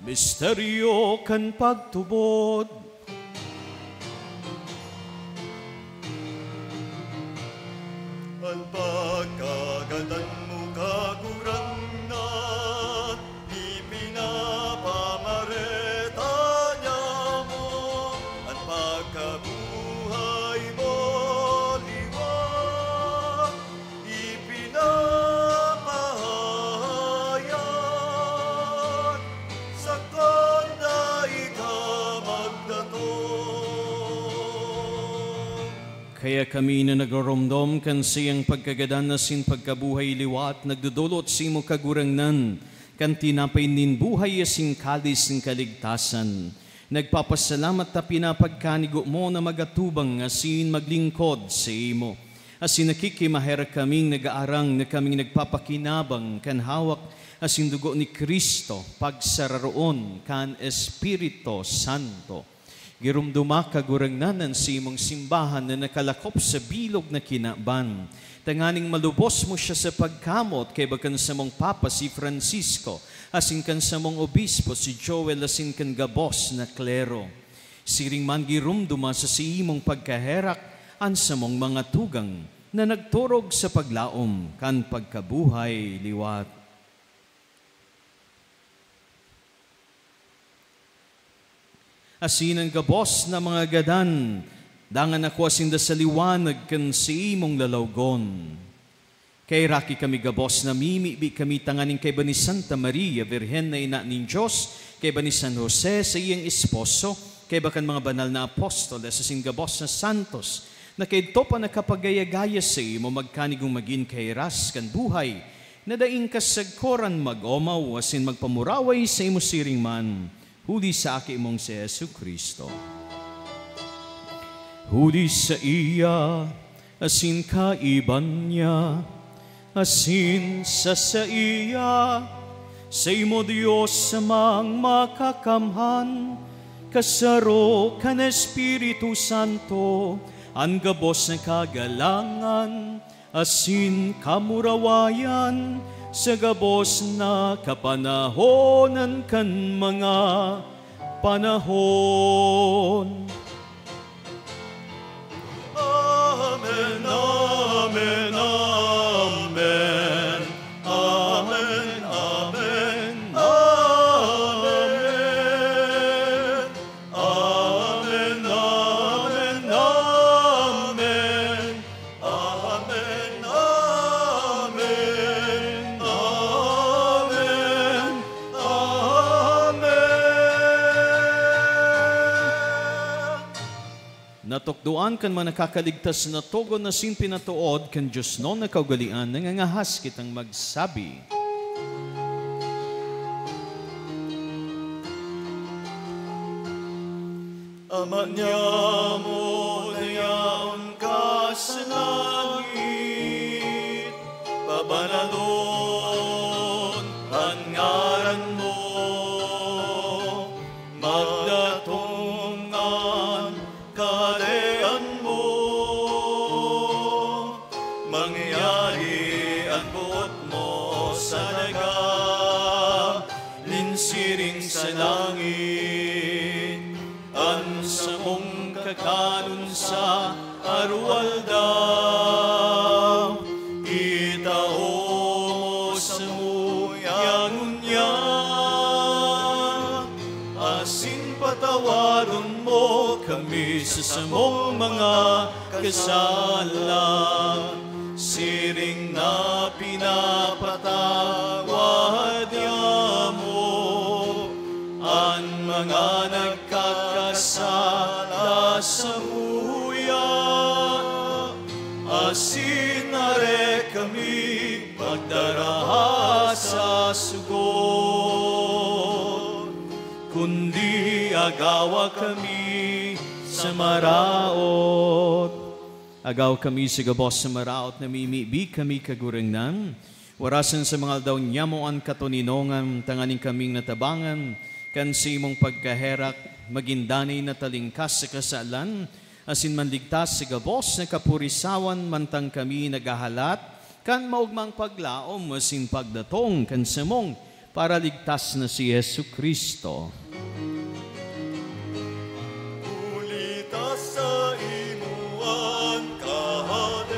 Misteryo kan pagtubod. An pagkagadan mo, Kagurangnan, ipinapamare Kaya kami na nagroromdom kan saiyang pagkagadan asin pagkabuhay liwat, nagdodolot sa imo, Kagurangnan, kan tinapay nin buhay asin kalis nin kaligtasan. Nagpapasalamat ta pinapagkanigo mo na magatubang asin maglingkod sa imo. Asin nakikimaherak kaming nag-aarang na kaming nagpapakinabang kan hawak asin dugo ni Cristo, pagsararoon kan Espiritu Santo. Giromdoma, Kagurangnan, an saimong simbahan na nakalakop sa bilog na kinaban, tanganing malubos mo siya sa pagkamot, kaiba kan samong Papa si Francisco, asin kan samong Obispo si Joel, asin kan gabos na klero. Siring man, giromdoma sa saimong pagkaherak an samong mga tugang na nagturog sa paglaom kan pagkabuhay liwat. Asin an gabos na mga gadan, dangan nakua sinda sa liwanag kan saimong lalawgon. Kaheraki kami gabos, namimibi kami tanganing kaiba ni Santa Maria, Birhen na Ina nin Dios, kaiba ni San Jose, saiyang esposo, kaiba kan mga banal na apostoles, asin gabos na santos, na kaidto pa nakapagaya-gaya saimo, magkanigong magin kahiras kan buhay na daing kasagkoran, mag-omaw asin magpamuraway saimo siring man, huli sa Aki mong si Jesu-Cristo. Huli saiya, asin kaiba niya, asin sa saiya, saimo, Dios Amang Makakamhan, kasaro kan Espiritu Santo, an gabos na kagalangan asin kamurawayan sa gabos na kapanahonan kan mga panahon. Amen, amen, amen. Amen, amen, amen. Amen, amen, amen. Amen, amen, amen, amen. Natukdoan kan mga nakakaligtas na togon asin pinatood kan diosnon na kaugalean, nangangahas kitang magsabi. Ama niamo na yaon ka sa langit, pabanalon an ngaran mo, magdatong an Kahadean mo, mangyari an boot mo sa daga, nin siring sa langit. An samong kakanon sa aroaldaw, itao mo samuya ngunyan, asin patawaron mo kami sa samong mga kasala, siring na pinapatawad niamo an mga nagkakasala samuya, asin are kami pagdaraha sa sugot, kundi agawa kami sa maraot. Agaw kami sa gabos sa maraot, namimibi kami, Kagurangnan. Warasan sa mga aldaw niyamo an katoninongan, tanganing kaming natabangan kan saimong pagkaherak, magin danay na talingkas sa kasalan, asin manligtas sa gabos na kapurisawan, mantang kami naghahalat kan maogmang paglaom asin pagdatong kan samong Paraligtas na si Jesu-Cristo. Huli ta saimo an kahadean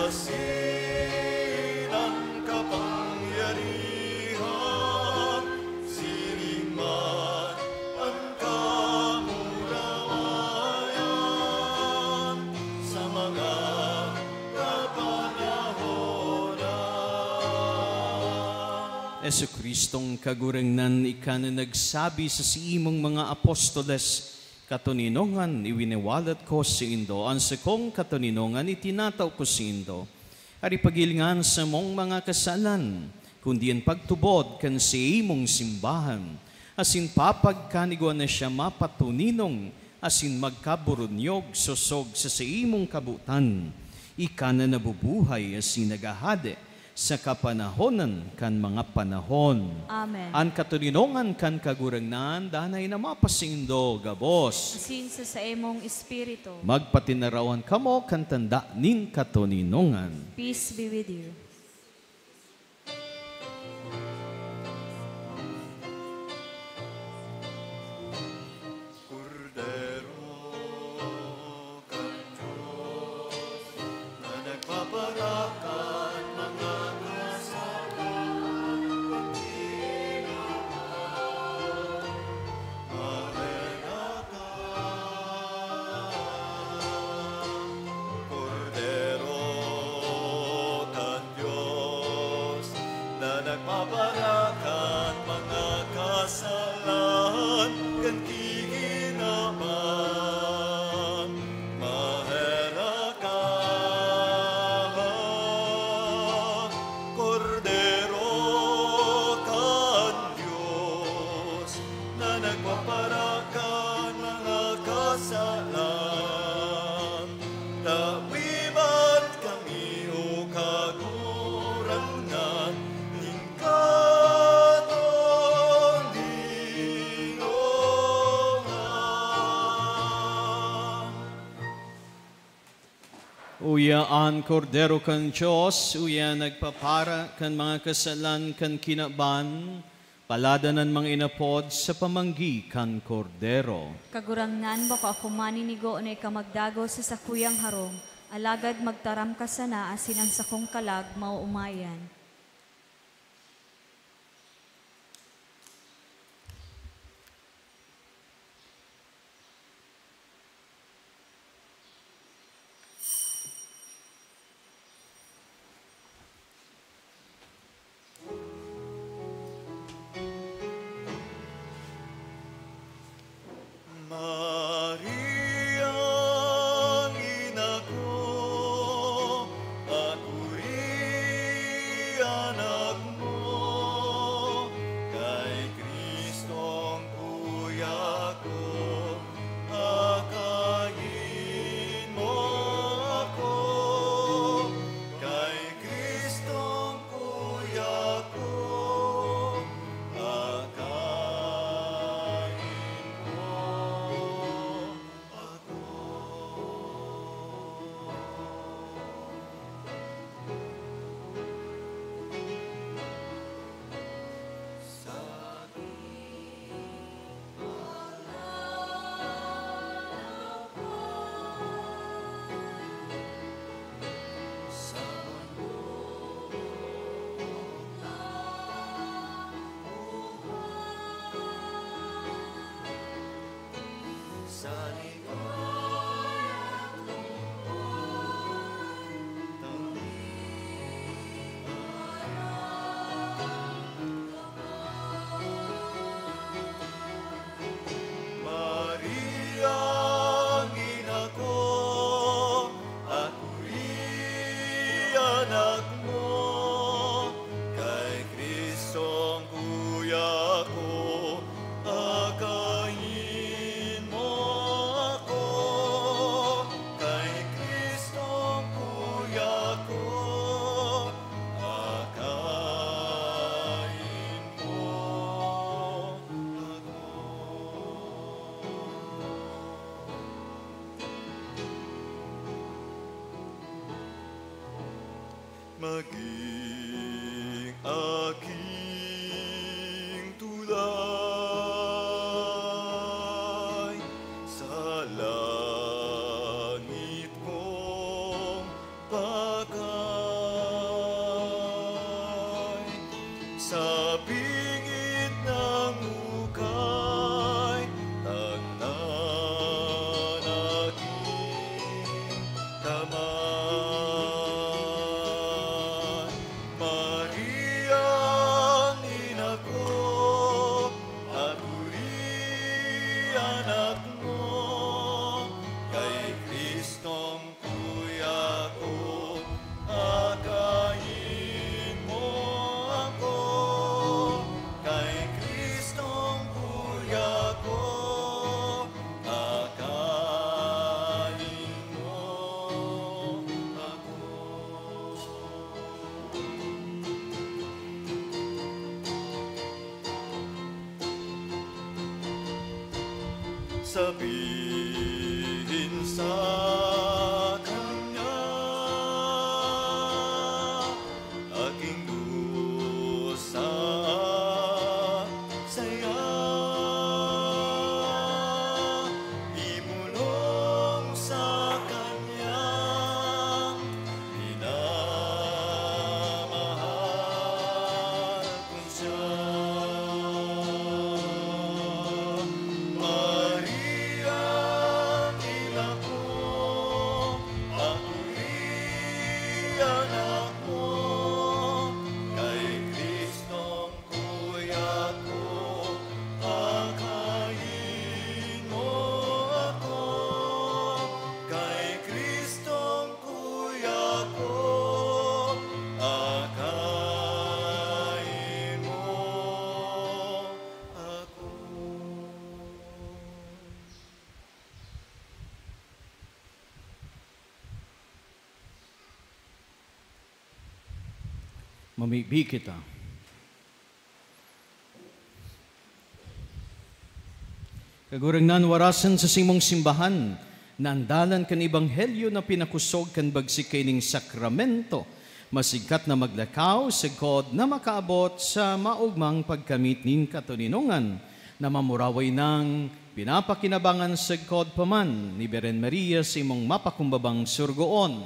asin an kapangyarihan, siring man an kamurawayan sa mga kapanahonan. Jesu-Cristong Kagurangnan, ika na nagsabi sa saimong mga apostoles, Katoninongan, iwiniwalat ko saindo, an sakong katoninongan itinatao ko saindo. Ari, paghilingan samong mga kasalan, kundi an pagtubod kan saimong simbahan, asin papagkanigwa na siya mapatoninong asin magkaburunyog sosog sa saimong kabotan. Ika na nabubuhay asin naghahade sa kapanahonan kan mga panahon. Amen. An katoninongan kan Kagurangnan danay na mapasaindo gabos. Asin sa saimong espiritu. Magpatinarawan kamo kan tanda nin katoninongan. Peace be with you. Kordero kan Dios na nagpaparakan mga kasalan, maherak ka. Kordero kan Dios na nagpaparakan mga kasalan kan kikinaban, maherak ka. Kordero kan Dios na nagpaparakan mga kasalan, tabiban kami, O Kagurangnan, nin katoninongan. Uya an Kordero kan Dios, uya nagpapara kan mga kasalan kan kinaban. Palad an mga inapod sa pamanggi kan Kordero. Kagurangnan, bako ako maninigo na ika magdagos sa sakuyang harong, alagad magtaram ka sana asin an sakong kalag maoomayan. Maria, ina ko, ako rin anak mo, kay Kristong kuya ko, akayin mo ako, kay Kristong kuya ko, akayin mo ako. Maria, ina ko, ako rin anak mo, kay Kristong kuya ko, akayin mo ako, kay Kristong kuya ko, akayin mo ako. Maging aking tulay sa langit kong pakay. Sa pingit ng hukay, tangnan aking kamay. Maria, ina ko, ako rin anak mo, Sabihin sa kanya, aking dusa saya, imulong sa kanyang minamahal. Akayin mo ako. Mamibi kita. Kagurangnan, warasan sa simong simbahan, na an dalan kan ebanghelyo na pinakosog kan bagsik kaining sakramento, masigkat na maglakaw, sagkod na makaabot sa maogmang pagkamit nin katoninongan, na mamuraway nang pinapakinabangan sagkod pa man ni Birhen Maria sa imong mapakumbabang surgoon.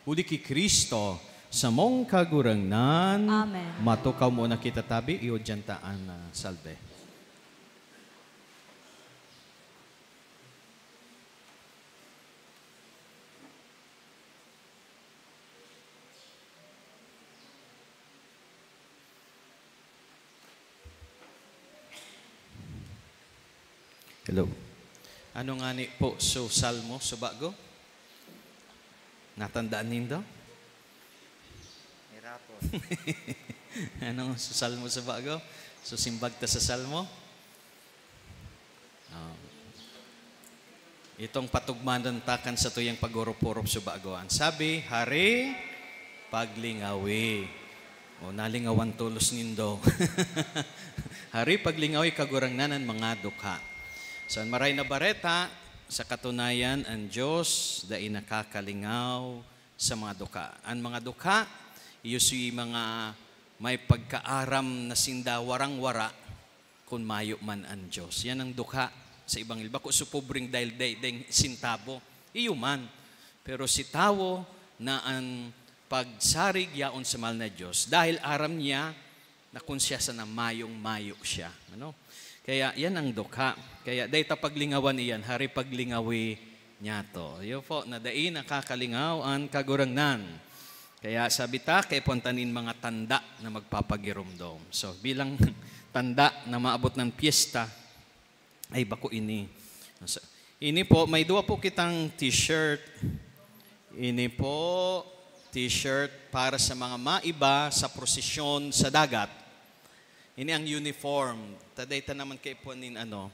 Huli ki Cristo, samong Kagurangnan. Amen. Matukaw muna kita tabi, iudyan ta an, ah, salve. Hello. Ano ngani po so Salmo so bago? Natandaan nindo? Hirapon. Ano so Salmo so bago? So simbag ta sa Salmo? Oh. Itong patugmanan ta kan satuyang pag-orop-orop so bago. An sabi, Hari, paglingawi. O, nalingawan tolos nindo. Hari, paglingawi, Kagurangnan, an mga dukha. So, an Maray na Bareta, sa katunayan, an Dios dai nakakalingaw sa mga dukha. An mga dukha, iyo si mga may pagkaaram na sinda warang-wara, kun mayo man an Dios. Yan ang dukha sa ebanghelyo. Bako sa pobreng dahil dai, dai sentabo. Iyo man. Pero si tawo na an pagsarig yaon sa mahal na Dios, dahil aram niya na kun siya sana mayong-mayo siya. Ano? Kaya yan ang dukha. Kaya dai ta paglingawan iyan, hari paglingawi niyato. Iyo po, na dai nakakalingaw an Kagurangnan. Kaya sabi ta, kaipuhan ta nin mga tanda na magpapagiromdom. So, bilang tanda na maabot ng piyesta, ay bako ini. So, ini po, may duwa po kitang t-shirt. Ini po, t-shirt para sa mga maiba sa prosesyon sa dagat. Ini ang uniform. Ta dai ta naman kaipuhan nin ano,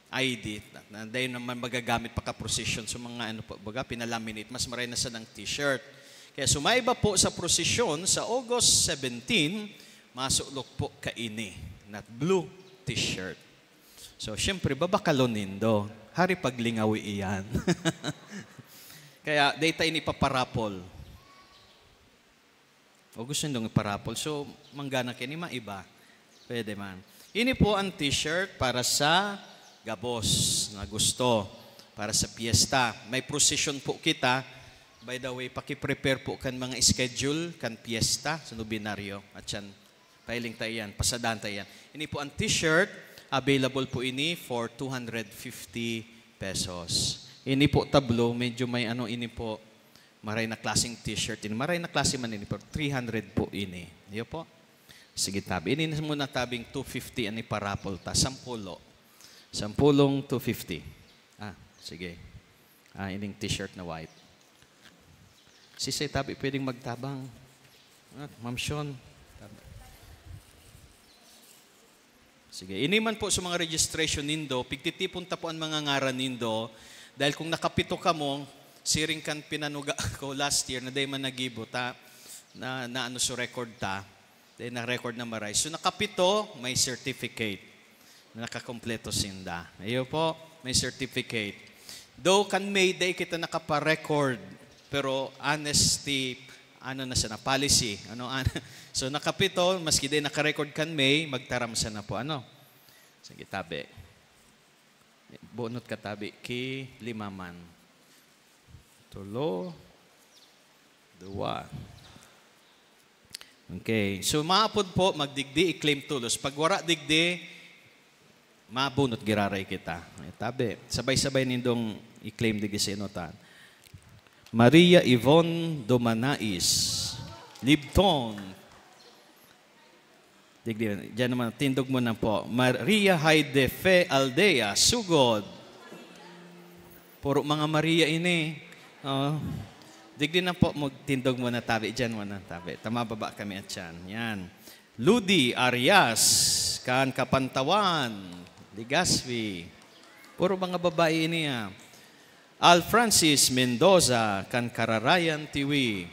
I D. Na, na, dai naman magagamit pagka-prosesyon. So, mga ano po, baga, pinalaminate. Mas maray na sanang t-shirt. Kaya sumaiba po sa prosesyon, sa August seventeen, masulok po kaini na blue t-shirt. So, syempre, babakalon nindo. Hari paglingawi iyan. Kaya, dai ta ini paparapol. O gusto nindong iparapol. So, manggana kaini maiba. Pwede man. Ini po ang t-shirt para sa gabos na gusto, para sa piyesta. May procession po kita. By the way, paki-prepare po kan mga schedule kan piyesta sa nobenaryo. At yan, pahiling ta iyan, pasadaan ta iyan. Ini po ang t-shirt. Available po ini for two hundred fifty pesos. Ini po tablo, medyo may ano ini po, maray na klaseng t-shirt ini. Maray na klase man ini, pero three hundred po ini. Iyo po. Sige, tabi. Ini na muna tabing two fifty an iparapol ta. Sampulo. Sampulong two fifty. Ah, sige. Ah, ining t-shirt na white. Si Sir Tabi pwedeng magtabang. Ah, Ma'am Sean. Sige, ini man po sa mga registration nindo, pigtitipon ta po ang mga ngaran nindo, dahil kung nakapito kamo, siring kan pinanuga ko last year na dai man nagibo ta, na, na ano sa record ta, dai na record na maray. So nakapito, may certificate na nakakompleto sinda. Iyo po. May certificate. Though kan May, dai kita nakaparecord, pero honesty, ano na siya na, policy. Ano, an-, so, nakapito, maski dai nakarecord kan May, magtaram siya na po. Ano? Sige, tabi. Bunot ka tabi ki lima man. Tulo, duwa. Okay. So, maapod po, magdigdi, i-claim tolos. Pag wara digdi, mabunot giraray kita. Ay, tabi. Sabay-sabay nindong i-claim digdi sa inutan. Maria Yvonne Domanais, Libton. Digdi, diyan naman, tindog mo na po. Maria Haide Fe Aldea, Sugod. Puro mga Maria ini. Oh. Digdi na po, magtindog mo na tabi. Diyan mo na tabi. Tama baba kami at yan. Yan. Ludi Arias, kan Kapantawan, Legazpi. Puro mga babae ini, ah. Al Francis Mendoza, kan Kararayan, Tiwi.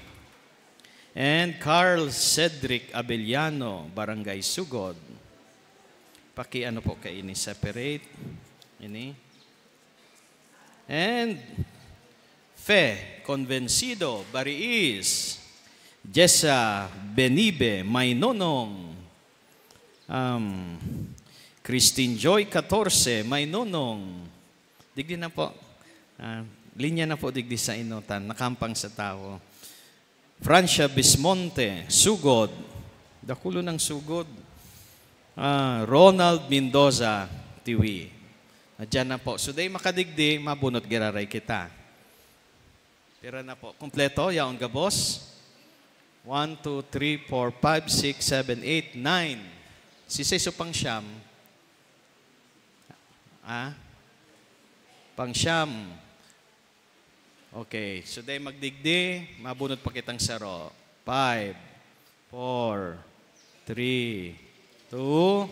And Carl Cedric Abellano, Barangay Sugod. Paki-ano po kaini, separate. Ini. And Fe Convencido, Bariis. Jessa Benibe, Mainonong. Um, Christine Joy, katorse, Mainonong. Digdi na po. Ah, linya na po digdi sa inutan, nakampang sa tawo. Francia Bismonte, Sugod. Dakulo ng Sugod. Ah, Ronald Mendoza, Tiwi. Ah, diyan na po. So, dai makadigdi, mabunot giraray kita. Pira na po? Kompleto? Yaon gabos? One, two, three, four, five, six, seven, eight, nine. Si Seso pang siyam. Ah? Pang siyam. Okay. So, dai magdigdi, mabunot pa kitang saro. Five, four, three, two,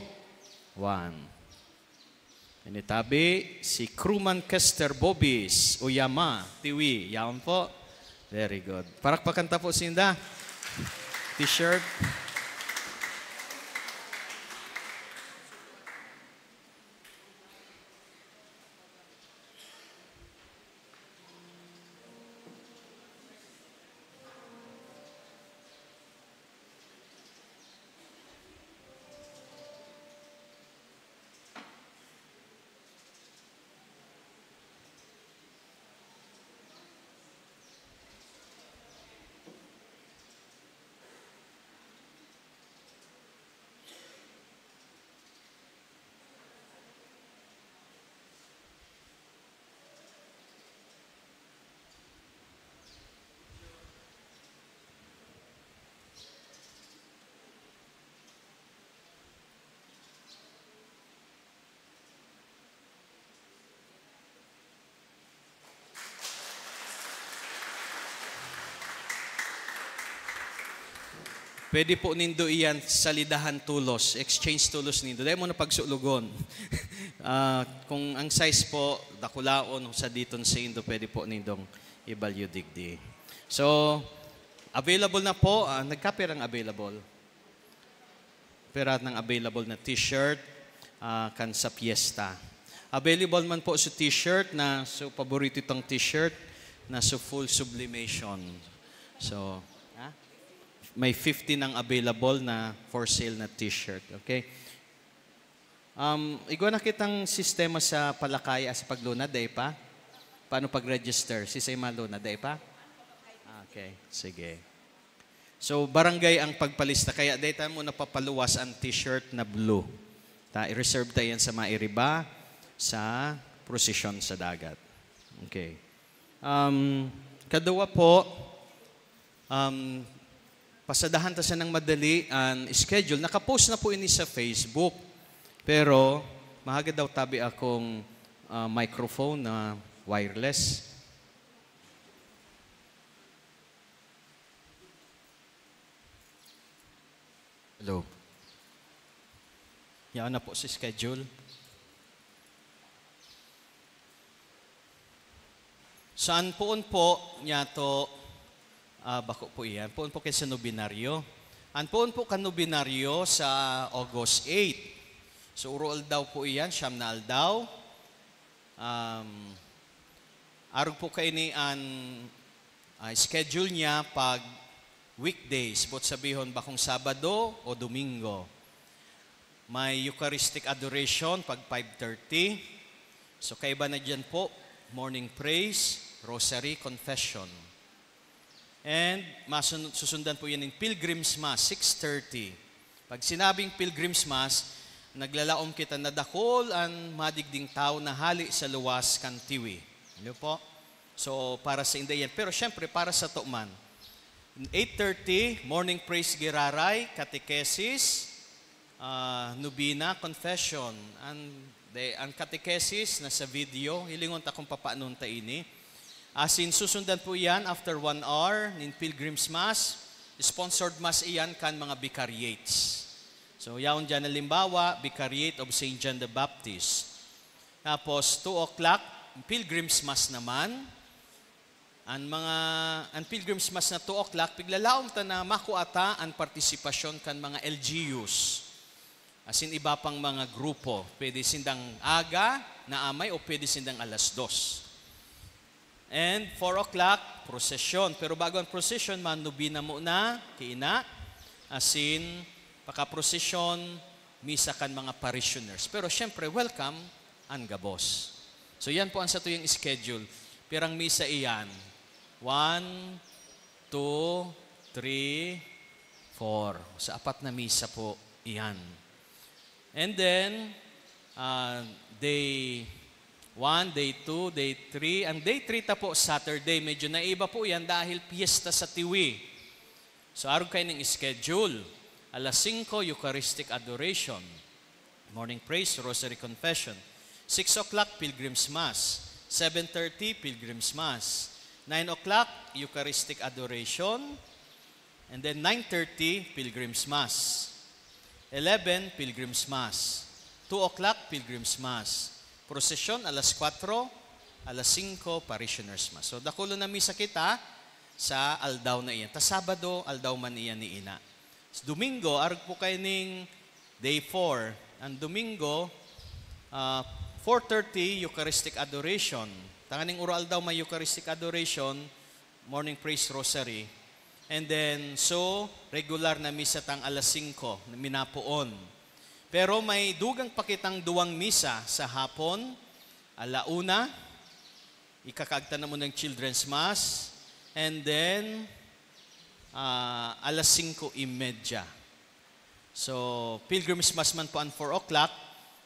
one. Ini tabi, si Crewman Kester Bobis, Uyama, Tiwi. Yaon po. Very good. Parakpakan ta po sinda. T-shirt. Pwede po nindo iyan salidahan tolos, exchange tolos nindo. Dai mo na pagsulogon. Ah, kung ang size po, dakulaon, sa diton sa indo, pwede po nindong ibalyo digdi. So, available na po. Ah, nagkapirang available? Pera ng available na t-shirt, ah, kan sa piyesta. Available man po sa t-shirt na, so, paborito itong t-shirt na so full sublimation. So, ha? May fifty nang available na for sale na t-shirt. Okay? Um, igwa na kitang sistema sa Palakaya sa paglunad, dai pa? Paano pag-register? Si Say Maluna, dai pa? Ah, okay, sige. So, barangay ang pagpalista, kaya dai ta mo napapaluwas ang t-shirt na blue. Ta, i-reserve ta yan sa mairiba, sa prosesyon sa dagat. Okay. Um, kaduwa po, um, pasadahan ta siya ng madali ang schedule. Nakapost na po ini sa Facebook. Pero, mahagad daw tabi akong, ah, microphone na wireless. Hello. Yaon na po si schedule. Saan poon po niya to, ah, bako po iyan? Poon po kay sa nobinaryo. An poon po kan nobinaryo sa August eight. So, uro aldaw po iyan, siyam na aldaw. Um, arog po kaini an, ah, schedule niya pag weekdays, boot sabihon, bakong Sabado o Domingo. May Eucharistic Adoration pag five thirty. So, kaiba na diyan po, morning praise, rosary, confession. And masun-, susundan po yan ng Pilgrim's Mass, six thirty. Pag sinabing Pilgrim's Mass, naglalaom kita na dakul an madigding tawo na hale sa luwas kan Tiwi. Ano po? So, para sa inda yan. Pero syempre, para sa to man. Eight thirty, morning praise giraray, catechesis, ah, nobena, confession. An, de, an catechesis na sa video, hilingon ta kung papaano ta ini. Asin susundan po yan after one hour nin Pilgrim's Mass. Sponsored Mass iyan kan mga vicariates. So, yaon dyan, halimbawa, Vicariate of Saint John the Baptist. Tapos, two o'clock, Pilgrim's Mass naman. An mga, an Pilgrim's Mass na two o'clock, piglalaom ta na makua ta an partisipasyon kan mga L G Us. Asin iba pang mga grupo. Pwede sindang aga, naamay, o pwede sindang alas dos. And four o'clock, prosesyon. Pero bago ang prosesyon, manobena muna, kiina, asin pakaprosesyon, misa kan mga parishioners. Pero syempre, welcome an gabos. So, yan po ang satuyang schedule. Pirang misa iyan? One, two, three, four. Sa apat na misa po iyan. And then, ah, day one, day two, day three. Ang day three ta po, Saturday. Medyo naiba po yan dahil piyesta sa Tiwi. So, arog kayo ng schedule. Alas singko, Eucharistic Adoration. Morning Praise, Rosary Confession. Six o'clock, Pilgrim's Mass. Seven thirty, Pilgrim's Mass. Nine o'clock, Eucharistic Adoration. And then nine thirty, Pilgrim's Mass. Eleven, Pilgrim's Mass. Two o'clock, Pilgrim's Mass. Prosesyon, alas kwatro, alas singko, Parishioners' Mass. So, dakulon na misa kita sa aldaw na iyan. Ta Sabado, aldaw man iyan ni ina. Sa Domingo, arog po kayo ning day four. Ang Domingo, ah, four thirty, Eucharistic Adoration. Tanganing uro aldaw may Eucharistic Adoration, morning praise rosary. And then, so, regular na misa tang alas singko, minapoon. Pero may dugang pa kitang duwang misa sa hapon, ala una, ikakaagtan na mo ng Children's Mass, and then, ah, alas singko y media. So, Pilgrim's Mass man po ang four o'clock,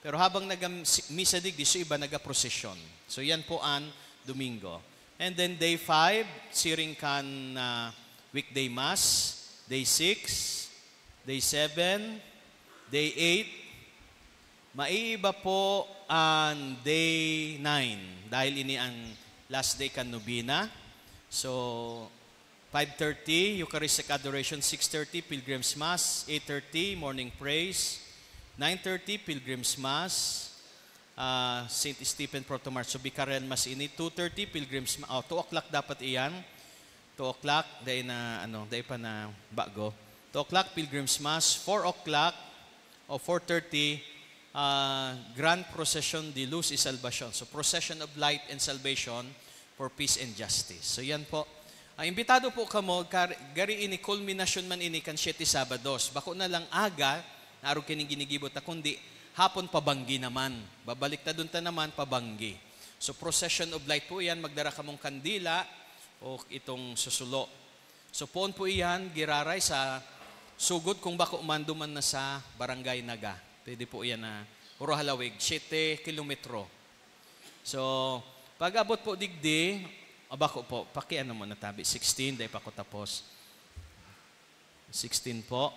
pero habang naga-, si-, misa digdi, so iba nagaprosesyon. So, yan po ang Domingo. And then day five, siring kan, ah, weekday Mass, day six, day seven, day eight, maiiba po ang day nine, dahil ini ang last day kan nobena. So, five thirty, Eucharistic Adoration, six thirty, Pilgrim's Mass, eight thirty, Morning Praise, nine thirty, Pilgrim's Mass, ah, Saint Stephen Proto-Martyr. So, Vicarial Mass ini, two thirty, Pilgrim's Ma-, oh, two o'clock dapat iyan. Two o'clock, dai na, ano, dai pa na bago. Two o'clock, Pilgrim's Mass. Four o'clock o four thirty, ah, Grand Procession de Luz y Salvacion. So, Procession of Light and Salvation for Peace and Justice. So, yan po. Ah, imbitado po kamo, kar-, gari ini, kulminasyon man ini kan Siete Sabados. Bako na lang aga, na arog kining ginigibo ta, kundi hapon pabanggi naman. Babaliktadon ta naman, pabanggi. So, Procession of Light po yan, magdara kamong kandila o itong susulo. So, poon po iyan, giraray sa sugod, kung bako man, duman na sa Barangay Naga. Pwede po iyan na Oro Halawig, siyete kilometro. So, pag-abot po digdi, ah, bako po, pakiano mo na tabi, sixteen, dai pa ko tapos. Sixteen po.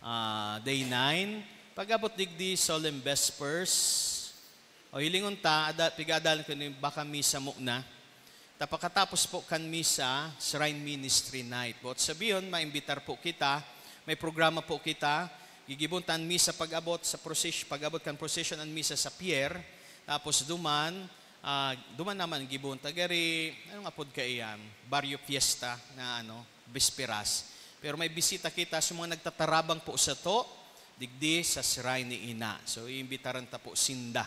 Ah, day nine, pag-abot digdi, Solemn Vespers. O hilingon ta, ada-, piga-adalan ko ni baka misa muna. Ta pakatapos po kan misa, Shrine Ministry Night. Boot sabihon, maimbitar po kita, may programa po kita. Gigibon ta an misa pag-abot sa proces-, pag-abot kan procession an misa sa pier. Tapos duman, ah, duman naman gibon ta gari, anong apod kaiyan? Barrio Fiesta na ano, Bisperas. Pero may bisita kita sa mga nagtatarabang po sato, digdi sa shrine ni Ina. So, iimbitaran ta po sinda.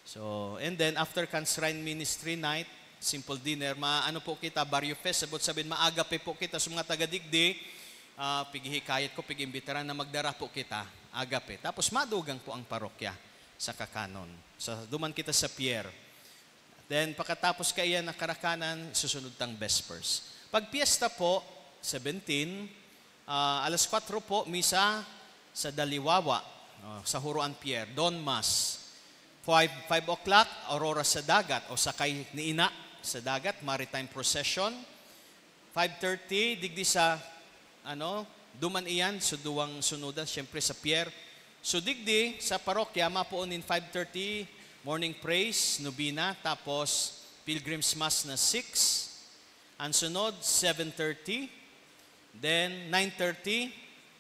So, and then after kan shrine ministry night, simple dinner, maano po kita, Barrio Fest, sabot sabin, maaga pa po kita sa mga taga digdi. Ah, pighihikayat ko, pig-imbitaran na magdara po kita, aga pa. Tapos madugang po ang parokya sa kakanon. So, duman kita sa pier. Then, pakatapos kaiyan na karakanan, susunod tang Vespers. Pag piyesta po, seventeen, ah, alas kwatro po, misa sa Daliwawa, oh, sa Huroan Pier, Dawn Mass. Five, five o'clock, Aurora sa Dagat, o sakay ni Ina sa dagat, maritime procession. Five thirty, digdi sa, ano, duman iyan, so duwang sunudan, siyempre sa pier. So digdi, sa parokya, mapoon nin five thirty, morning praise, nobina, tapos pilgrim's mass na six. Ang sunod, seven thirty, then nine thirty,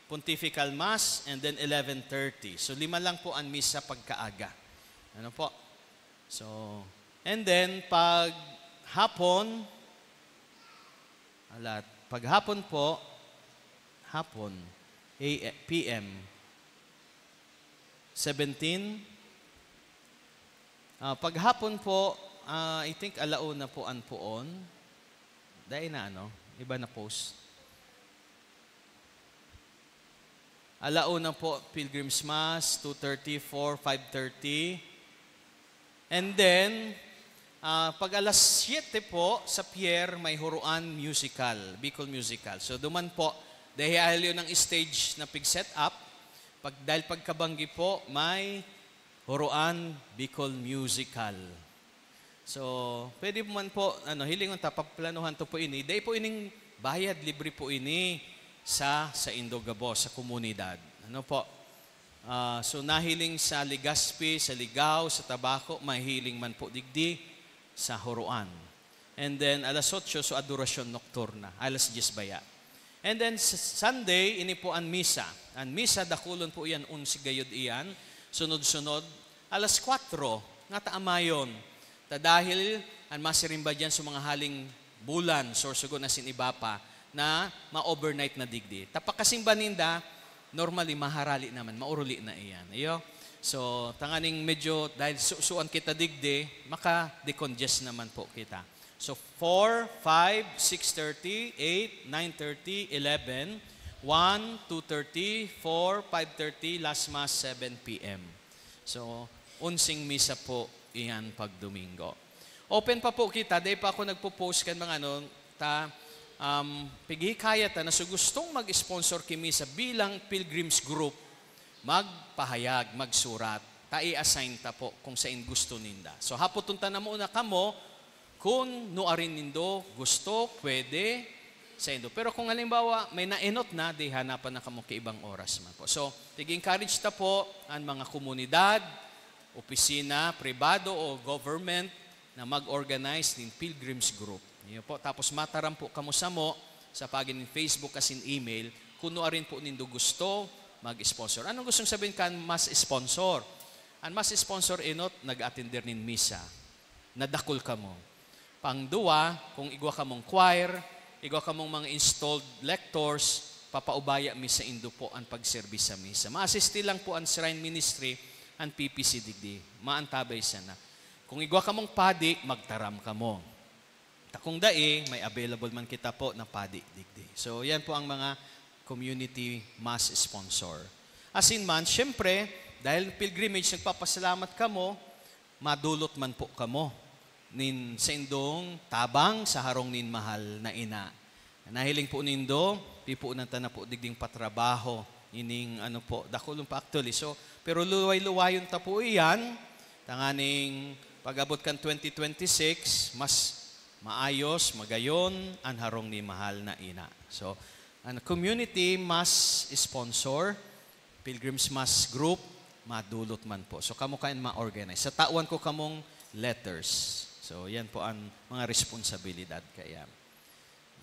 pontifical mass, and then eleven thirty. So lima lang po ang misa pagkaaga. Ano po? So, and then pag hapon, alat, pag hapon po, hapon, A M, P M, seventeen. Ah, pag hapon po, ah, I think alauna po an poon. Dai na, ano? Iba na post. Alauna po, Pilgrim's Mass, two thirty, four, five thirty. And then, ah, pag alas siyete po, sa pier, may Huroan Musical, Bicol Musical. So, duman po, dahil yun ang stage na pig-set up, pag, dahil pagkabanggi po, may Huroan Bicol Musical. So, pwede man po, ano, hilingon ta, paplanuhan to po ini. Dai po ining bayad, libre po ini sa, sa indo gabos, sa komunidad. Ano po? Ah, so, nahiling sa Legazpi, sa Ligao, sa Tabaco, mahiling man po digdi sa Huroan. And then, alas otso, so, adorasyon nocturna. Alas dyes baya. And then, s-, Sunday, ini po an misa. An misa, dakulon po iyan, onse gayod iyan. Sunod-sunod, alas kwatro, ngata amayon. Ta dahil an masirimba diyan sa mga haling bulan, Sorsogon asin iba pa, na ma-overnight na digdi. Ta pakasimba ninda, normally, maharali naman, mauruli na iyan. Iyo? So, tanganing medyo, dahil susuan kita digdi, maka-decongest naman po kita. So, four, five, six thirty, eight, nine thirty, eleven, one, two thirty, four, five thirty, last mass, seven P M. So, onseng misa po iyan pag Domingo. Open pa po kita, dai pa ako nagpo-post kan mga ano, ta, um, pighikayat ta na so gustong mag-sponsor ki misa bilang pilgrims group, magpahayag, magsurat, ta i-assign ta po kung sain gusto ninda. So, hapoton ta na muna kamo kung nuarin nindo gusto, pwede, saindo. Pero kung halimbawa, may naenot na, di hanapan na kamo ki ibang oras man po. So, tig-encourage ta po an mga komunidad, opisina, pribado o government na mag-organize nin pilgrims group. Iyo po. Tapos mataram po kamo samo sa paagi nin Facebook asin email kung nuarin po nindo gusto mag-sponsor. Anong gustong sabihin kan mass sponsor? An mass sponsor enot, nag-atender nin misa. Nadakul kamo. Pangduwa, kung igwa kamong choir, igwa kamong mga installed lectors, papaubaya mi saindo po an pagserbi sa misa. Maasisti lang po an Shrine Ministry, an P P C digdi. Maantabay sana. Kung igwa kamong padi, magtaram kamo. Ta kung dai, may available man kita po na padi digdi. So, yan po ang mga community mass sponsor. Asin man, syempre, dahil pilgrimage, nagpapasalamat kamo, madulot man po kamo nin saindong tabang sa harong nin mahal na ina. Nahiling po nindo, pipunan ta na po digding patrabaho, ining ano po, dakulon pa actually. So, pero luway-luwayon ta po iyan, tanganing pag-abot kan twenty twenty-six, mas maayos, magayon, an harong ni mahal na ina. So, an community mass sponsor, Pilgrim's Mass group, madulot man po. So, kamo kayan ma-organize. Sa tawan ko kamong letters. So, yan po ang mga responsibilidad kaya.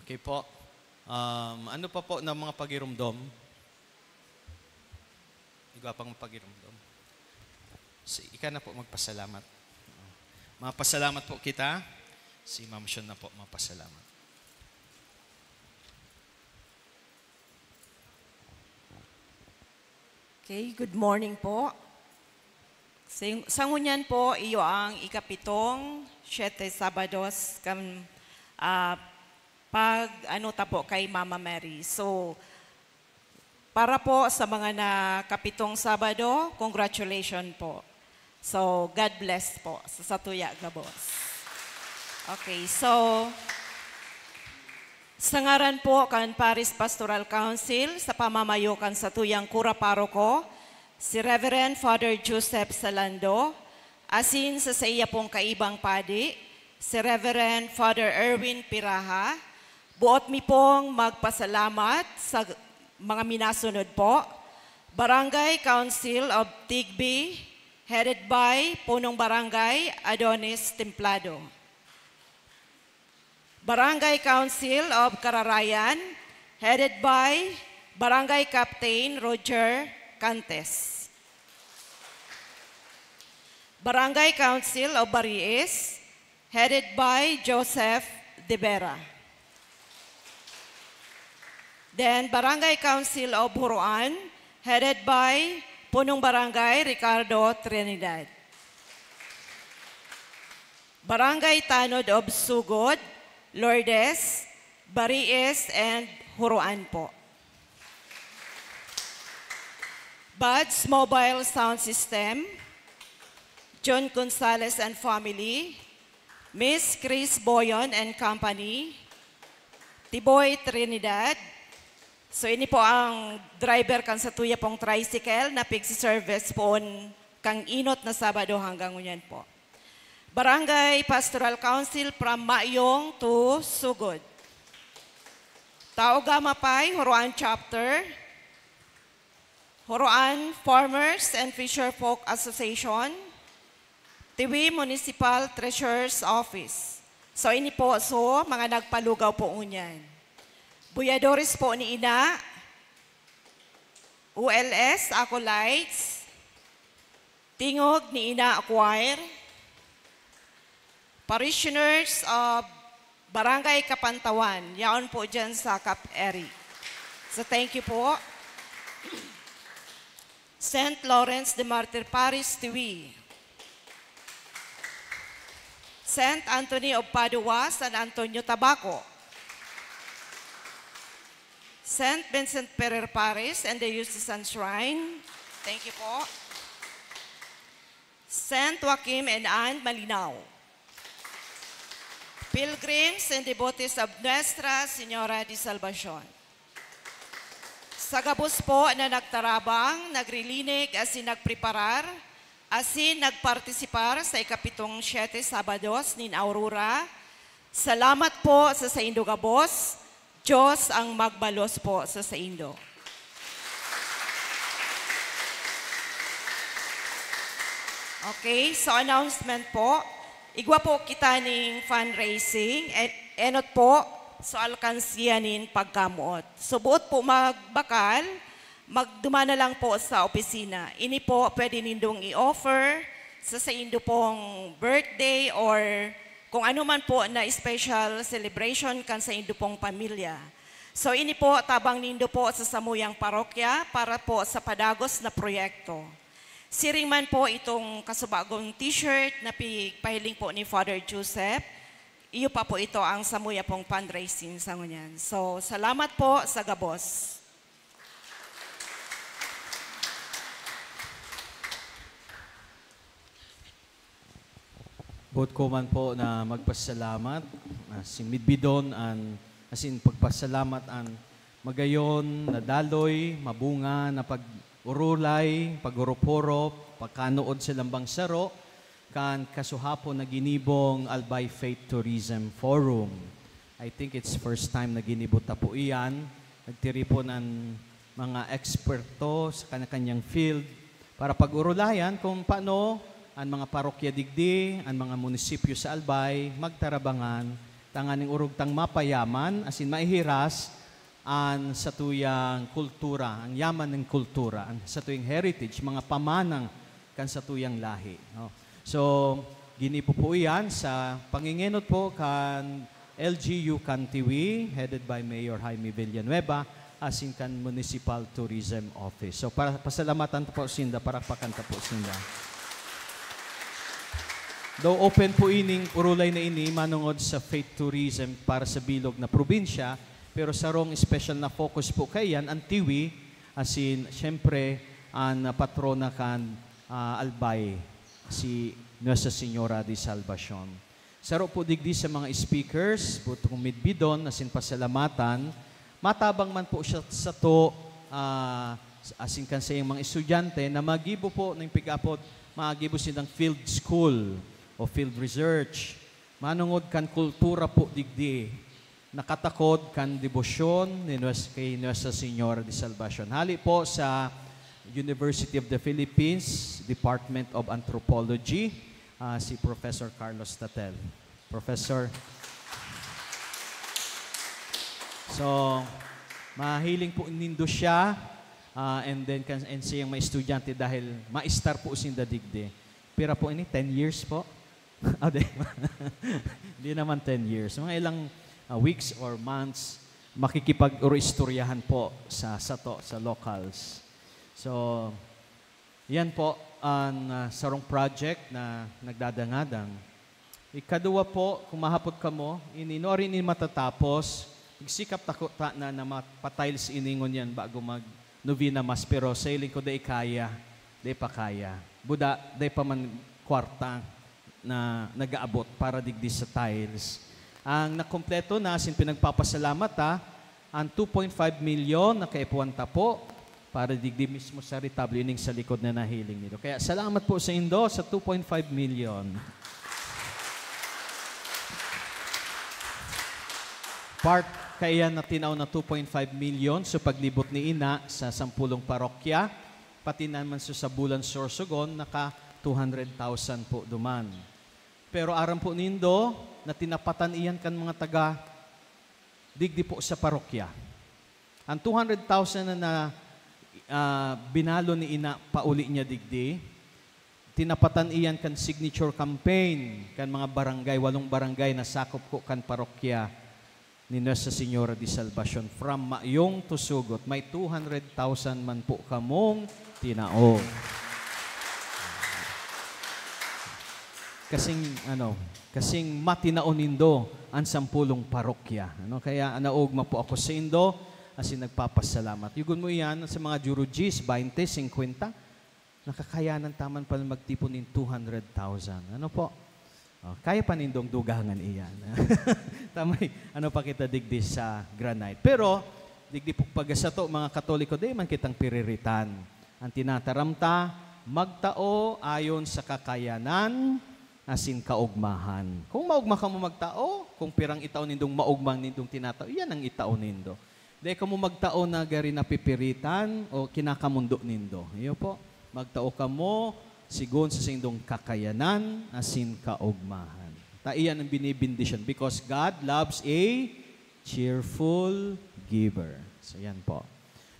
Okay po. Um, ano pa po na mga pagirumdom? Igwa pang pagirumdom. Si, ika na po magpasalamat. Mapasalamat po kita. Si Ma'am Sean na po mapasalamat. Okay, good morning po. Sa, sa ngunyan po, iyo ang ikapitong siyete Sabados kan, ah, pag, ano, ta po kay Mama Mary. So, para po sa mga nakapitong Sabado, congratulations po. So, God bless po sa satuya gabos. Okay, so, sa ngaran po kan Parish Pastoral Council, sa pamamayo kan satuyang kura paroko, si Reverend Father Joseph Salando, asin sa saiya pong kaibang padi, si Reverend Father Erwin Piraha, boot mi pong magpasalamat sa mga minasunod po: Barangay Council of Tigbi, headed by Punong Barangay Adonis Templado. Barangay Council of Kararayan, headed by Barangay Captain Roger Cantes. Barangay Council of Bariis, headed by Joseph De Vera. Then, Barangay Council of Huroan, headed by Punong Barangay Ricardo Trinidad. Barangay Tanod of Sugod, Lourdes, Bariis, and Huroan po. Buds Mobile Sound System, John Gonzalez and family, Miss Chris Boyon and company, Tiboy Trinidad. So, ini po ang driver kan satuya pong tricycle na pigsi-service poon kan inot na Sabado hanggang ngunyan po. Barangay Pastoral Council from Mayong to Sugod. Tao Gamapay, Huroan Chapter. Huroan Farmers and Fisher Folk Association, Tiwi Municipal Treasurer's Office. So, ini po, so, mga nagpalugaw po ngunyan. Buyadores po ni Ina, U L S, Acolytes, Tingog ni Ina Choir, parishioners of Barangay Kapantawan, yaon po dyan sa Cap Eri. So, thank you po. Saint Lawrence de Martir Parish, Tiwi. Saint Anthony of Padua, San Antonio, Tabaco. Saint Vincent Ferrer Parish and the Diocesan Shrine. Thank you po. Saint Joaquim and Anne, Malinao. Pilgrims and devotees of Nuestra Señora de Salvacion. Sa gabos po na nagtarabang, nagrilinig, asin nagpreparar, asin nagpartisipar sa ikapitong siyete Sabados nin Aurora, salamat po sa saindo gabos. Diyos ang magbalos po sa saindo. Okay, so announcement po. Igwa po kita ning fundraising. En-, enot po, so alkansiya nin pagkamoot. So, boot po magbakal, magduman na lang po sa opisina. Ini po pwede nindong i-offer sa saindo pong birthday or kung ano man po na special celebration kan saindo pong pamilya. So, ini po, tabang nindo po sa samuyang parokya para po sa padagos na proyekto. Siring man po itong kasubagong t-shirt na pigpahiling po ni Father Joseph, iyo pa po ito ang samuya pong fundraising sa ngunyan. So, salamat po sa gabos. Boot ko man po na magpasalamat, ah, sin midbidon an, asin pagpasalamat an magayon na daloy, mabunga na pag-urulay, pag-urop-hurop, pagkanood sa lambang saro, kan kasuhapon na ginibong Albay Faith Tourism Forum. I think it's first time na ginibo ta po iyan. Nagtiripon an mga eksperto sa kanya-kanyang field para pag-urulayan kung paano an mga parokya digdi, an mga munisipyo sa Albay, magtarabangan tanganing orog tang mapayaman asin maihiras an satuyang kultura, ang yaman nin kultura, an satuyang heritage, mga pamanang kan satuyang lahi, no? So, ginibo po iyan sa pangingenot po kan L G U Cantiwi, headed by Mayor Jaime Villanueva, asin kan Municipal Tourism Office. So, para pasalamatan ta po sinda, palakpakan ta po sinda. Though open po ining urulay na ini manongod sa faith tourism para sa bilog na probinsya, pero sarong special na focus po kaiyan an Tiwi, asin, siyempre, an patrona kan, ah, Albay, si Nuestra Señora de Salvacion. Saro po digdi sa mga speakers, butong midbidon, asin pasalamatan. Matabang man po siya sato, ah, asin kan saiyang mga estudyante na magibo po nin pig-apod, magibo sindang field school o field research. Manongod kan kultura po digdi, nakatakod kan debosyon ni Nues-, kay Nuestra Señora de Salvacion. Hali po sa University of the Philippines, Department of Anthropology, ah, si Professor Carlos Tatel. Professor. So, mahiling po nindo siya, ah, and then kan, and sa iyang mga estudyante dahil maestar po sinda digdi. Pira po ini? Ten years po? Ah, di. Hindi naman ten years. Mga ilang, ah, weeks or months, makikipag-istoryahan po sa sato, sa locals. So, yan po an, ah, sarong project na nagdadangadang. Ikaduwa po, kung mahapot kamo, ini, nuarin ini matatapos, magsikap ta kutana na mapa-tiles ini ngunyan bago mag-novena mass, pero sa hiling ko, dai kaya, dai pa kaya. Buda, dai pa man kwarta na nag-aabot para digdi sa tiles. Ang nakompleto na, asin pinagpapasalamat ta, an two point five milyon na kaipuhan ta po para digdi mismo sa retablo, ining sa likod na nahiling nindo. Kaya salamat po saindo sa two point five milyon. Part kaiyan na tinao na two point five milyon sa paglibot ni Ina sa sampolong parokya, pati naman sa, sa Bulan Sorsogon, naka two hundred thousand po duman. Pero aram po nindo na tinapatan iyan kan mga taga digdi po sa parokya. Ang two hundred thousand na, na, ah, binalo ni Ina pauli niya digdi, tinapatan iyan kan signature campaign kan mga barangay, walong barangay na sakop ko kan parokya ni Nuestra Señora de Salvacion, from Mayong to Sugot. May two hundred thousand man po kamong tinao. Kasing, ano, kasing matinao nindo an sampolong parokya, ano? Kaya naogma po ako saindo, asin nagpapasalamat. Yugon mo iyan sa mga Jurujis, baynte, singkwenta. Nakakayanan ta man pala magtipon nin two hundred thousand. Ano po? Oh, kaya pa nindong dugangan iyan. Tamay, ano pa kita digdi sa granite. Pero, digdi po pagsato, mga Katoliko, di man kitang piriritan. Ang tinataram ta, magtao ayon sa kakayanan asin kaogmahan. Kung maogma kamo magtao, kung pirang itao nindong maogma nindong tinatao, iyan ang itao nindo. Dai kamo magtao na gari napipiritan o kinakamondo nindo. Iyo po, magtao kamo sigon sa saindong kakayanan asin kaogmahan. Ta iyan ang binibendisyon, because God loves a cheerful giver. So, yan po.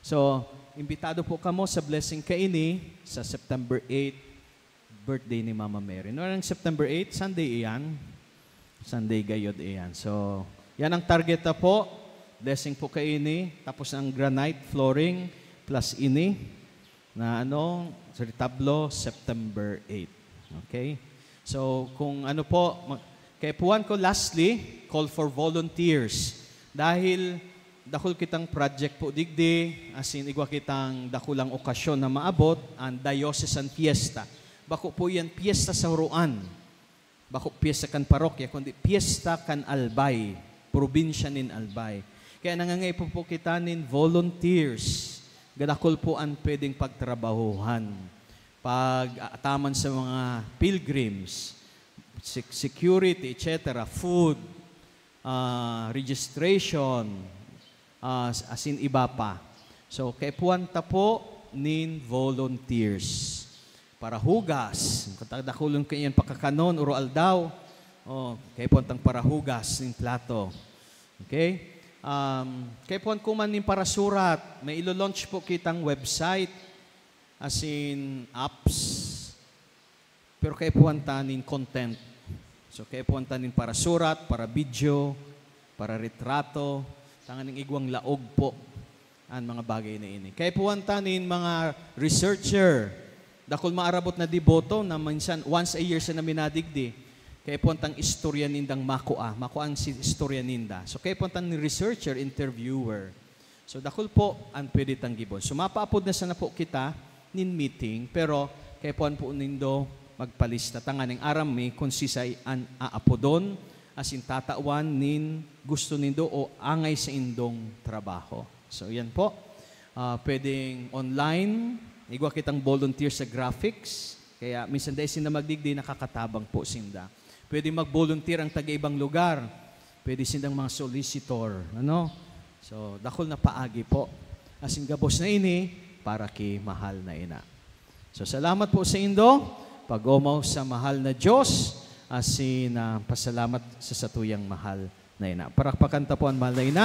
So, imbitado po kamo sa blessing kaini sa September eight, birthday ni Mama Mary. No, ang September eight, Sunday iyan. Sunday gayod iyan. So, yan ang target na po. Blessing po kaini. Tapos ang granite flooring plus ini na ano, sa retablo, September eight. Okay? So, kung ano po, ma-, kaipuhan ko, lastly, call for volunteers. Dahil dakul kitang project po digdi, asin igwa kitang dakulang okasyon na maabot, ang diocesan fiesta. Bako po yan piyesta sa huroan. Bako piyesta kan parokya, kundi piyesta kan Albay, probinsya nin Albay. Kaya nangangaipo po kita nin volunteers. Gadakul po an pwedeng pagtrabahuhan. Pag-aataman sa mga pilgrims, sec-, security, et cetera, food, ah, registration, ah, as-, asin iba pa. So, kaipuhan ta po nin volunteers. Parahugas, katadakulon ko iyan pakakanon, uro aldaw. Oh, kaipuhan tang parahugas nin plato. Okay? Um, kaipuhan ko man nin parasurat. May ilo-launch po kitang website, asin apps. Pero kaipuhan ta nin content. So, kaipuhan ta nin parasurat, para video, para retrato, tanganing igwang laog po. an mga bagay na ini. Kaipuhan ta nin mga researcher, dakul maarabot na deboto na minsan once a year sana minadigdi. Kaipuhan tang istorya nindang makua, makua an si-, istorya ninda. So, kaipuhan ta nin researcher, interviewer. So, dakul po an pwede tang gibon. So, mapaapod na sana po kita nin meeting, pero kaipuhan po nindo magpalista tanganing aram mi kun sisay an aapodon asin tatawan nin gusto nindo o angay saindong trabaho. So, yan po. Ah, pwedeng online, igwa kitang volunteer sa graphics. Kaya minsan dai sinda magdigdi, nakakatabang po sinda. Pwede mag-volunteer ang taga-ibang lugar. Pwede sindang mga solicitor, ano? So, dakul na paagi po. Asin gabos na ini para ki mahal na ina. So, salamat po saindo. Pag-omaw sa mahal na Diyos, asin, ah, pasalamat sa satuyang mahal na ina. Parakpakan ta po an mahal na ina.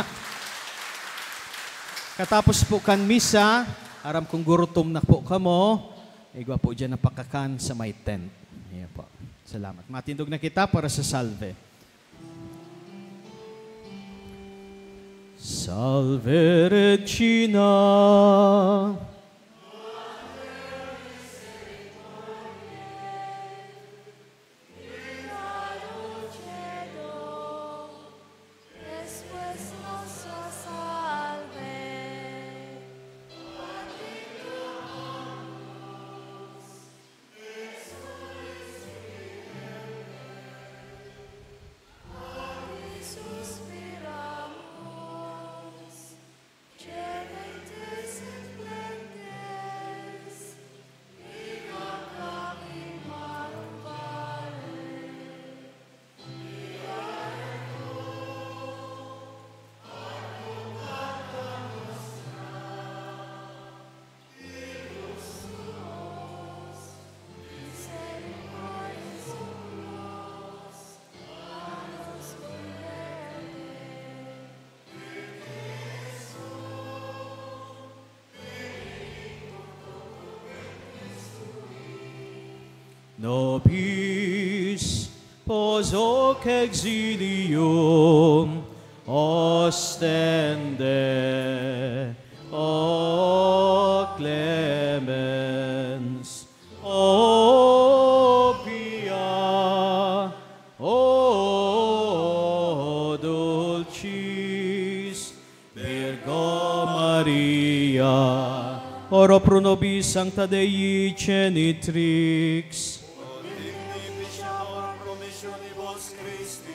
Katapos po kan misa, aram kong gurutom na po kamo, igwa po diyan na pakakan sa may tent. Ayan po. Salamat. Matindog na kita para sa salve. Salve Regina. Nobis poso exilium ostende, o clemens, o pia, o dulcis Virgo Maria, ora pro nobis Sancta Dei Genitrix.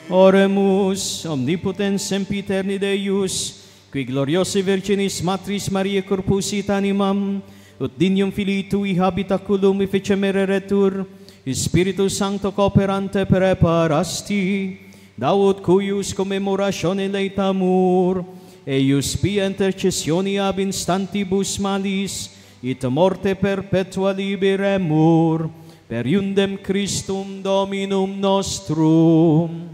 Oremus, Omnipotens Sempiterni Deus, qui gloriosae Virginis Matris Mariae corpus et animam, ut dignum Filii Tui habitaculum efficem ereretur, Spiritus Sancto cooperante preparasti, Daut cuius commemorationem laetamur, eius pia intercessione ab instantibus malis, et a morte perpetua liberemur, per iundem Christum Dominum nostrum.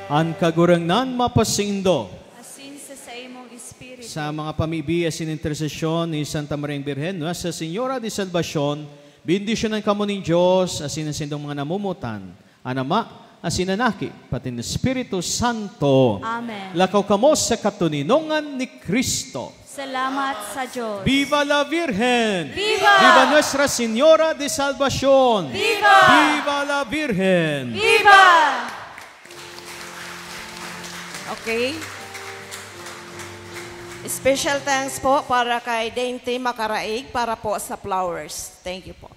An Kagurangnan mapasaindo. Asin sa saimong espiritu. Sa mga pamibi asin intersesyon ni Santa Mariang Birhen, Nuestra Señora de Salvacion, bendisyonan kamo nin Dios asin an saindong mga namomotan, an Ama, asin an Aki, pati an Espiritu Santo. Amen. Lakaw kamo sa katoninongan ni Cristo. Salamat sa Diyos. Viva la Virgen! Viva! Viva Nuestra Señora de Salvacion! Viva! Viva la Virgen! Viva! Okay. Special thanks po para kay Dainty Macaraig para po sa flowers. Thank you po.